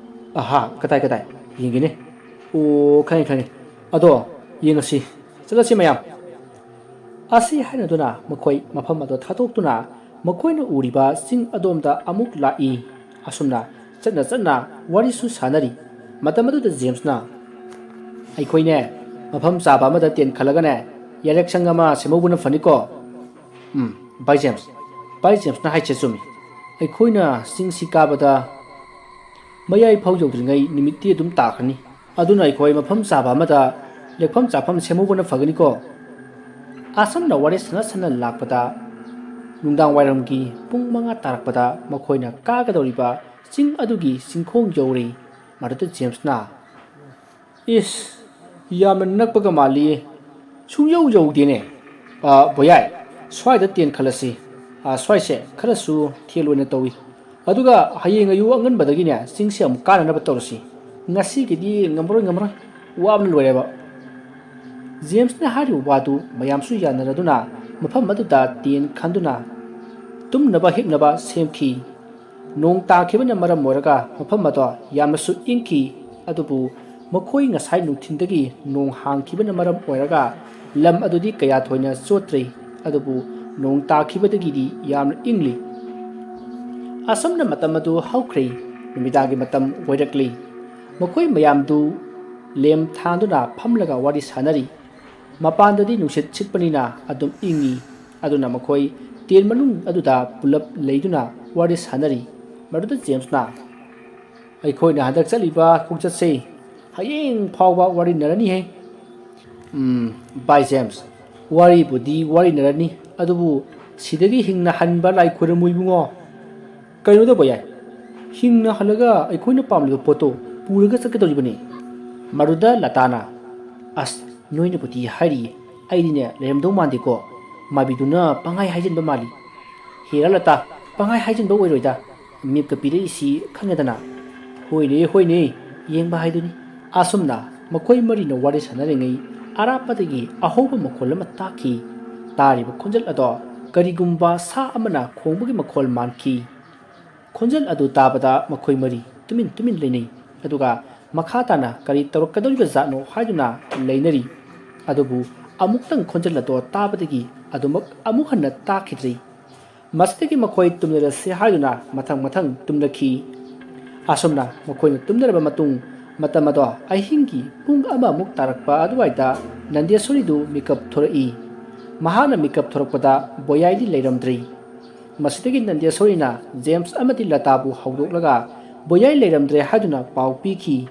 "ꯑꯍꯥ, ꯀꯗꯥꯏ, ꯀꯗꯥꯏ? ꯌꯦꯡꯒꯦꯅꯦ꯫ ꯑꯣ, ꯈꯪꯉꯦ, ꯈꯪꯉꯦ꯫ ꯑꯗꯣ, ꯌꯦꯡꯉꯁꯤ꯫ ꯆꯠꯂꯁꯤ ꯃꯌꯥꯝ꯫" ꯑꯁꯤ ꯍꯥꯏꯅꯗꯨꯅ ꯃꯈꯣꯏ ꯃꯐꯝ ꯑꯗꯨ ꯊꯥꯗꯣꯛꯇꯨꯅ ꯃꯈꯣꯏꯅ ꯎꯔꯤꯕ ꯆꯤꯡ ꯑꯗꯣꯝꯗ ꯑꯃꯨꯛ ꯂꯥꯛꯏ꯫ ꯑꯁꯨꯝꯅ ꯆꯠꯅ ꯆꯠꯅ ꯋꯥꯔꯤꯁꯨ ꯁꯥꯟꯅꯔꯤ꯫ ꯃꯇꯝ ꯑꯗꯨꯗ ꯖꯦꯝꯁꯅ, "ꯑꯩꯈꯣꯏꯅꯦ, ꯃꯐꯝ ꯆꯥꯕ ꯑꯃꯗ ꯇꯦꯟ ꯈꯜꯂꯒꯅꯦ, ꯌꯥꯔꯦꯛꯁꯪ ꯑꯃ ꯁꯦꯝꯍꯧꯕꯅ ꯐꯅꯤꯀꯣ?" "ꯎꯝ, ꯚꯥꯏ ꯖꯦꯝꯁ, ꯚꯥꯏ ꯖꯦꯝꯁꯅ ꯍꯥꯏꯁꯦ ꯆꯨꯝꯃꯤ꯫ ꯑꯩꯈꯣꯏꯅ ꯆꯤꯡꯁꯤ ꯀꯥꯕꯗ ꯃꯌꯥꯏ ꯐꯥꯎ ꯌꯧꯗ꯭ꯔꯤꯉꯩ ꯅꯨꯃꯤꯠꯇꯤ ꯑꯗꯨꯝ ꯇꯥꯈ꯭ꯔꯅꯤ꯫ ꯑꯗꯨꯅ ꯑꯩꯈꯣꯏ ꯃꯐꯝ ꯆꯥꯕ ꯑꯃꯗ ꯂꯦꯛꯐꯝ ꯆꯥꯐꯝ ꯁꯦꯝꯍꯧꯕꯅ ꯐꯒꯅꯤꯀꯣ?" ꯑꯁꯨꯝꯅ ꯋꯥꯔꯤ ꯁꯥꯟꯅ ꯁꯥꯟꯅ ꯂꯥꯛꯄꯗ, ꯅꯨꯡꯗꯥꯡ ꯋꯥꯏꯔꯝꯒꯤ ꯄꯨꯡ ꯃꯉꯥ ꯇꯥꯔꯛꯄꯗ ꯃꯈꯣꯏꯅ ꯀꯥꯒꯗꯧꯔꯤꯕ ꯆꯤꯡ ꯑꯗꯨꯒꯤ ꯆꯤꯡꯈꯣꯡ ꯌꯧꯔꯦ꯫ ꯃꯗꯨꯗ ꯖꯦꯝꯁꯅ, "ꯏꯁ, ꯌꯥꯝꯅ ꯅꯛꯄꯒ ꯃꯥꯜꯂꯤ꯫ ꯁꯨꯡꯌꯧ ꯌꯧꯗꯦꯅꯦ꯫ ꯑ, ꯕꯣꯌꯥꯏ, ꯁ꯭ꯋꯥꯏꯗ ꯇꯦꯟ ꯈꯜꯂꯁꯤ꯫ ꯑ, ꯁ꯭ꯋꯥꯏꯁꯦ ꯈꯔꯁꯨ ꯊꯦꯜ ꯑꯣꯏꯅ ꯇꯧꯏ꯫ ꯑꯗꯨꯒ ꯍꯌꯦꯡ ꯑꯌꯨꯛ ꯑꯉꯟꯕꯗꯒꯤꯅꯦ ꯆꯤꯡꯁꯦ ꯑꯃꯨꯛ ꯀꯥꯅꯅꯕ ꯇꯧꯔꯁꯤ꯫ ꯉꯁꯤꯒꯤꯗꯤ ꯉꯝꯃꯔꯣꯏ, ꯉꯝꯃꯔꯣꯏ꯫ ꯋꯥꯕꯅ ꯂꯣꯏꯔꯦꯕ꯫" ꯖꯦꯝꯁꯅ ꯍꯥꯏꯔꯤꯕ ꯋꯥꯗꯨ ꯃꯌꯥꯝꯁꯨ ꯌꯥꯅꯔꯗꯨꯅ ꯃꯐꯝ ꯑꯗꯨꯗ ꯇꯦꯟ ꯈꯟꯗꯨꯅ ꯇꯨꯝꯅꯕ ꯍꯤꯞꯅꯕ ꯁꯦꯝꯈꯤ꯫ ꯅꯣꯡ ꯇꯥꯈꯤꯕꯅ ꯃꯔꯝ ꯑꯣꯏꯔꯒ ꯃꯐꯝ ꯑꯗꯣ ꯌꯥꯝꯅꯁꯨ ꯏꯪꯈꯤ꯫ ꯑꯗꯨꯕꯨ ꯃꯈꯣꯏ ꯉꯁꯥꯏ ꯅꯨꯡꯊꯤꯟꯗꯒꯤ ꯅꯣꯡ ꯍꯥꯡꯈꯤꯕꯅ ꯃꯔꯝ ꯑꯣꯏꯔꯒ ꯂꯝ ꯑꯗꯨꯗꯤ ꯀꯌꯥ ꯊꯣꯏꯅ ꯆꯣꯠꯇ꯭ꯔꯤ꯫ ꯑꯗꯨꯕꯨ ꯅꯣꯡ ꯇꯥꯈꯤꯕꯗꯒꯤꯗꯤ ꯌꯥꯝꯅ ꯏꯪꯂꯤ꯫ ꯑꯁꯨꯝꯅ ꯃꯇꯝ ꯑꯗꯨ ꯍꯧꯈ꯭ꯔꯦ꯫ ꯅꯨꯃꯤꯗꯥꯡꯒꯤ ꯃꯇꯝ ꯑꯣꯏꯔꯛꯂꯤ꯫ ꯃꯈꯣꯏ ꯃꯌꯥꯝꯗꯨ ꯂꯦꯝ ꯊꯥꯟꯗꯨꯅ ꯐꯝꯂꯒ ꯋꯥꯔꯤ ꯁꯥꯅꯔꯤ꯫ ꯃꯄꯥꯟꯗꯗꯤ ꯅꯨꯡꯁꯤꯠ ꯁꯤꯠꯄꯅꯤꯅ ꯑꯗꯨꯝ ꯏꯪꯏ꯫ ꯑꯗꯨꯅ ꯃꯈꯣꯏ ꯇꯦꯟ ꯃꯅꯨꯡ ꯑꯗꯨꯗ ꯄꯨꯂꯞ ꯂꯩꯗꯨꯅ ꯋꯥꯔꯤ ꯁꯥꯅꯔꯤ꯫ ꯃꯗꯨꯗ ꯖꯦꯝꯁꯅ, "ꯑꯩꯈꯣꯏꯅ ꯍꯟꯗꯛ ꯆꯠꯂꯤꯕ ꯈꯣꯡꯆꯠꯁꯦ ꯍꯌꯦꯡ ꯐꯥꯎꯕ ꯋꯥꯔꯤꯅꯔꯅꯤꯍꯦ꯫" "ꯎꯝ, ꯚꯥꯏ ꯖꯦꯝꯁ, ꯋꯥꯔꯤꯕꯨꯗꯤ ꯋꯥꯔꯤꯅꯔꯅꯤ, ꯑꯗꯨꯕꯨ ꯁꯤꯗꯒꯤ ꯍꯤꯡꯅ ꯍꯟꯕ ꯂꯥꯏ ꯈꯨꯔꯨꯝꯃꯨ ꯏꯕꯨꯡꯉꯣ꯫" "ꯀꯩꯅꯣ ꯇꯧꯕ ꯌꯥꯏ, ꯍꯤꯡꯅ ꯍꯜꯂꯒ ꯑꯩꯈꯣꯏꯅ ꯄꯥꯝꯂꯤꯕ ꯄꯣꯠꯇꯣ ꯄꯨꯔꯒ ꯆꯠꯀꯗꯧꯔꯤꯕꯅꯤ꯫" ꯃꯗꯨꯗ ꯂꯇꯥꯅ, "ꯑꯁ, ꯅꯣꯏꯅꯕꯨꯗꯤ ꯍꯥꯏꯔꯤꯌꯦ, ꯑꯩꯗꯤꯅꯦ ꯂꯩꯔꯝꯗꯧ ꯃꯥꯟꯗꯦꯀꯣ, ꯃꯥꯕꯤꯗꯨꯅ ꯄꯪꯍꯥꯏ ꯍꯥꯏꯖꯤꯟꯕ ꯃꯥꯜꯂꯤ꯫" "ꯍꯦꯔꯥ ꯂꯇꯥ, ꯄꯪꯍꯥꯏ ꯍꯥꯏꯖꯤꯟꯕ ꯑꯣꯏꯔꯣꯏꯗ, ꯃꯤꯞꯀ ꯄꯤꯔꯛꯏꯁꯤ ꯈꯪꯉꯦꯗꯅ꯫" "ꯍꯣꯏꯅꯦ, ꯍꯣꯏꯅꯦ, ꯌꯦꯡꯕ ꯍꯥꯏꯗꯨꯅꯤ꯫" ꯑꯁꯨꯝꯅ ꯃꯈꯣꯏ ꯃꯔꯤꯅ ꯋꯥꯔꯤ ꯁꯥꯟꯅꯔꯤꯉꯩ ꯑꯔꯥꯞꯄꯗꯒꯤ ꯑꯍꯧꯕ ꯃꯈꯣꯜ ꯑꯃ ꯇꯥꯈꯤ꯫ ꯇꯥꯔꯤꯕ ꯈꯣꯟꯖꯦꯜ ꯑꯗꯣ ꯀꯔꯤꯒꯨꯝꯕ ꯁꯥ ꯑꯃꯅ ꯈꯣꯡꯕꯒꯤ ꯃꯈꯣꯜ ꯃꯥꯟꯈꯤ꯫ ꯈꯣꯟꯖꯦꯜ ꯑꯗꯨ ꯇꯥꯕꯗ ꯃꯈꯣꯏ ꯃꯔꯤ ꯇꯨꯃꯤꯟ ꯇꯨꯃꯤꯟ ꯂꯩꯅꯩ꯫ ꯑꯗꯨꯒ ꯃꯈꯥ ꯇꯥꯅ ꯀꯔꯤ ꯇꯧꯔꯛꯀꯗꯧꯔꯤꯕ ꯖꯥꯠꯅꯣ ꯍꯥꯏꯗꯨꯅ ꯂꯩꯅꯔꯤ꯫ ꯑꯗꯨꯕꯨ ꯑꯃꯨꯛꯇꯪ ꯈꯣꯟꯖꯦꯜ ꯑꯗꯣ ꯇꯥꯕꯗꯒꯤ ꯑꯗꯨꯃꯛ ꯑꯃꯨꯛ ꯍꯟꯅ ꯇꯥꯈꯤꯗ꯭ꯔꯤ꯫ ꯃꯁꯤꯗꯒꯤ ꯃꯈꯣꯏ ꯇꯨꯝꯅꯔꯁꯤ ꯍꯥꯏꯗꯨꯅ ꯃꯊꯪ ꯃꯊꯪ ꯇꯨꯝꯅꯈꯤ꯫ ꯑꯁꯨꯝꯅ ꯃꯈꯣꯏꯅ ꯇꯨꯝꯅꯔꯕ ꯃꯇꯨꯡ, ꯃꯇꯝ ꯑꯗꯣ ꯑꯍꯤꯡꯒꯤ ꯄꯨꯡ ꯑꯃꯃꯨꯛ ꯇꯥꯔꯛꯄ ꯑꯗꯨꯋꯥꯏꯗ ꯅꯟꯗꯦꯁꯣꯔꯤꯗꯨ ꯃꯤꯀꯞ ꯊꯣꯔꯛꯏ꯫ ꯃꯍꯥꯛꯅ ꯃꯤꯀꯞ ꯊꯣꯔꯛꯄꯗ ꯕꯣꯌꯥꯏꯗꯤ ꯂꯩꯔꯝꯗ꯭ꯔꯤ꯫ ꯃꯁꯤꯗꯒꯤ ꯅꯟꯗꯦꯁꯣꯔꯤꯅ ꯖꯦꯝꯁ ꯑꯃꯗꯤ ꯂꯇꯥꯕꯨ ꯍꯧꯗꯣꯛꯂꯒ ꯕꯣꯌꯥꯏ ꯂꯩꯔꯝꯗ꯭ꯔꯦ ꯍꯥꯏꯗꯨꯅ ꯄꯥꯎ ꯄꯤꯈꯤ꯫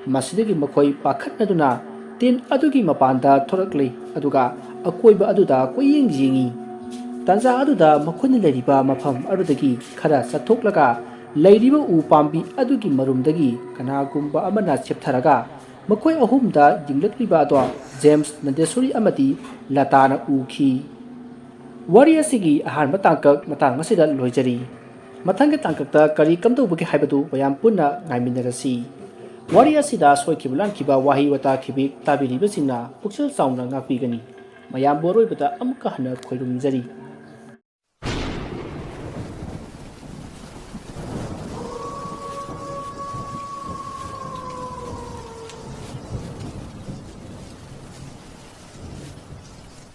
ꯃꯁꯤꯗꯒꯤ ꯃꯈꯣꯏ ꯄꯥꯈꯠꯅꯗꯨꯅ ꯇꯦꯟ ꯑꯗꯨꯒꯤ ꯃꯄꯥꯟꯗ ꯊꯣꯔꯛꯂꯤ, ꯑꯗꯨꯒ ꯑꯀꯣꯏꯕ ꯑꯗꯨꯗ ꯀꯣꯏꯌꯦꯡ ꯌꯦꯡꯉꯤ꯫ ꯇꯥꯟꯖꯥ ꯑꯗꯨꯗ ꯃꯈꯣꯏꯅ ꯂꯩꯔꯤꯕ ꯃꯐꯝ ꯑꯗꯨꯗꯒꯤ ꯈꯔ ꯆꯠꯊꯣꯛꯂꯒ ꯂꯩꯔꯤꯕ ꯎ ꯄꯥꯝꯕꯤ ꯑꯗꯨꯒꯤ ꯃꯔꯨꯝꯗꯒꯤ ꯀꯅꯥꯒꯨꯝꯕ ꯑꯃꯅ ꯆꯦꯞꯊꯔꯒ ꯃꯈꯣꯏ ꯑꯍꯨꯝꯗ ꯌꯦꯡꯂꯛꯂꯤꯕ ꯑꯗꯣ ꯖꯦꯝꯁ, ꯅꯟꯗꯦꯁꯣꯔꯤ ꯑꯃꯗꯤ ꯂꯇꯥꯅ ꯎꯈꯤ꯫ ꯋꯥꯔꯤ ꯑꯁꯤꯒꯤ ꯑꯍꯥꯟꯕ ꯇꯥꯡꯀꯛ ꯃꯇꯥꯡ ꯑꯁꯤꯗ ꯂꯣꯏꯖꯔꯤ꯫ ꯃꯊꯪꯒꯤ ꯇꯥꯡꯀꯛꯇ ꯀꯔꯤ ꯀꯝꯗꯧꯕꯒꯦ ꯍꯥꯏꯕꯗꯨ ꯃꯌꯥꯝ ꯄꯨꯟꯅ ꯉꯥꯏꯃꯤꯟꯅꯔꯁꯤ꯫ ꯋꯥꯔꯤ ꯑꯁꯤꯗ ꯁꯣꯏꯈꯤꯕ ꯂꯥꯟꯈꯤꯕ ꯋꯥꯍꯩ ꯋꯥꯇꯥ ꯈꯤꯕꯤꯛ ꯇꯥꯕꯤꯔꯤꯕꯁꯤꯡꯅ ꯄꯨꯛꯆꯦꯜ ꯆꯥꯎꯅ ꯉꯥꯛꯄꯤꯒꯅꯤ꯫ ꯃꯌꯥꯝꯕꯨ ꯑꯔꯣꯏꯕꯗ ꯑꯃꯨꯛꯀ ꯍꯟꯅ ꯈꯣꯏꯔꯨꯝꯖꯔꯤ꯫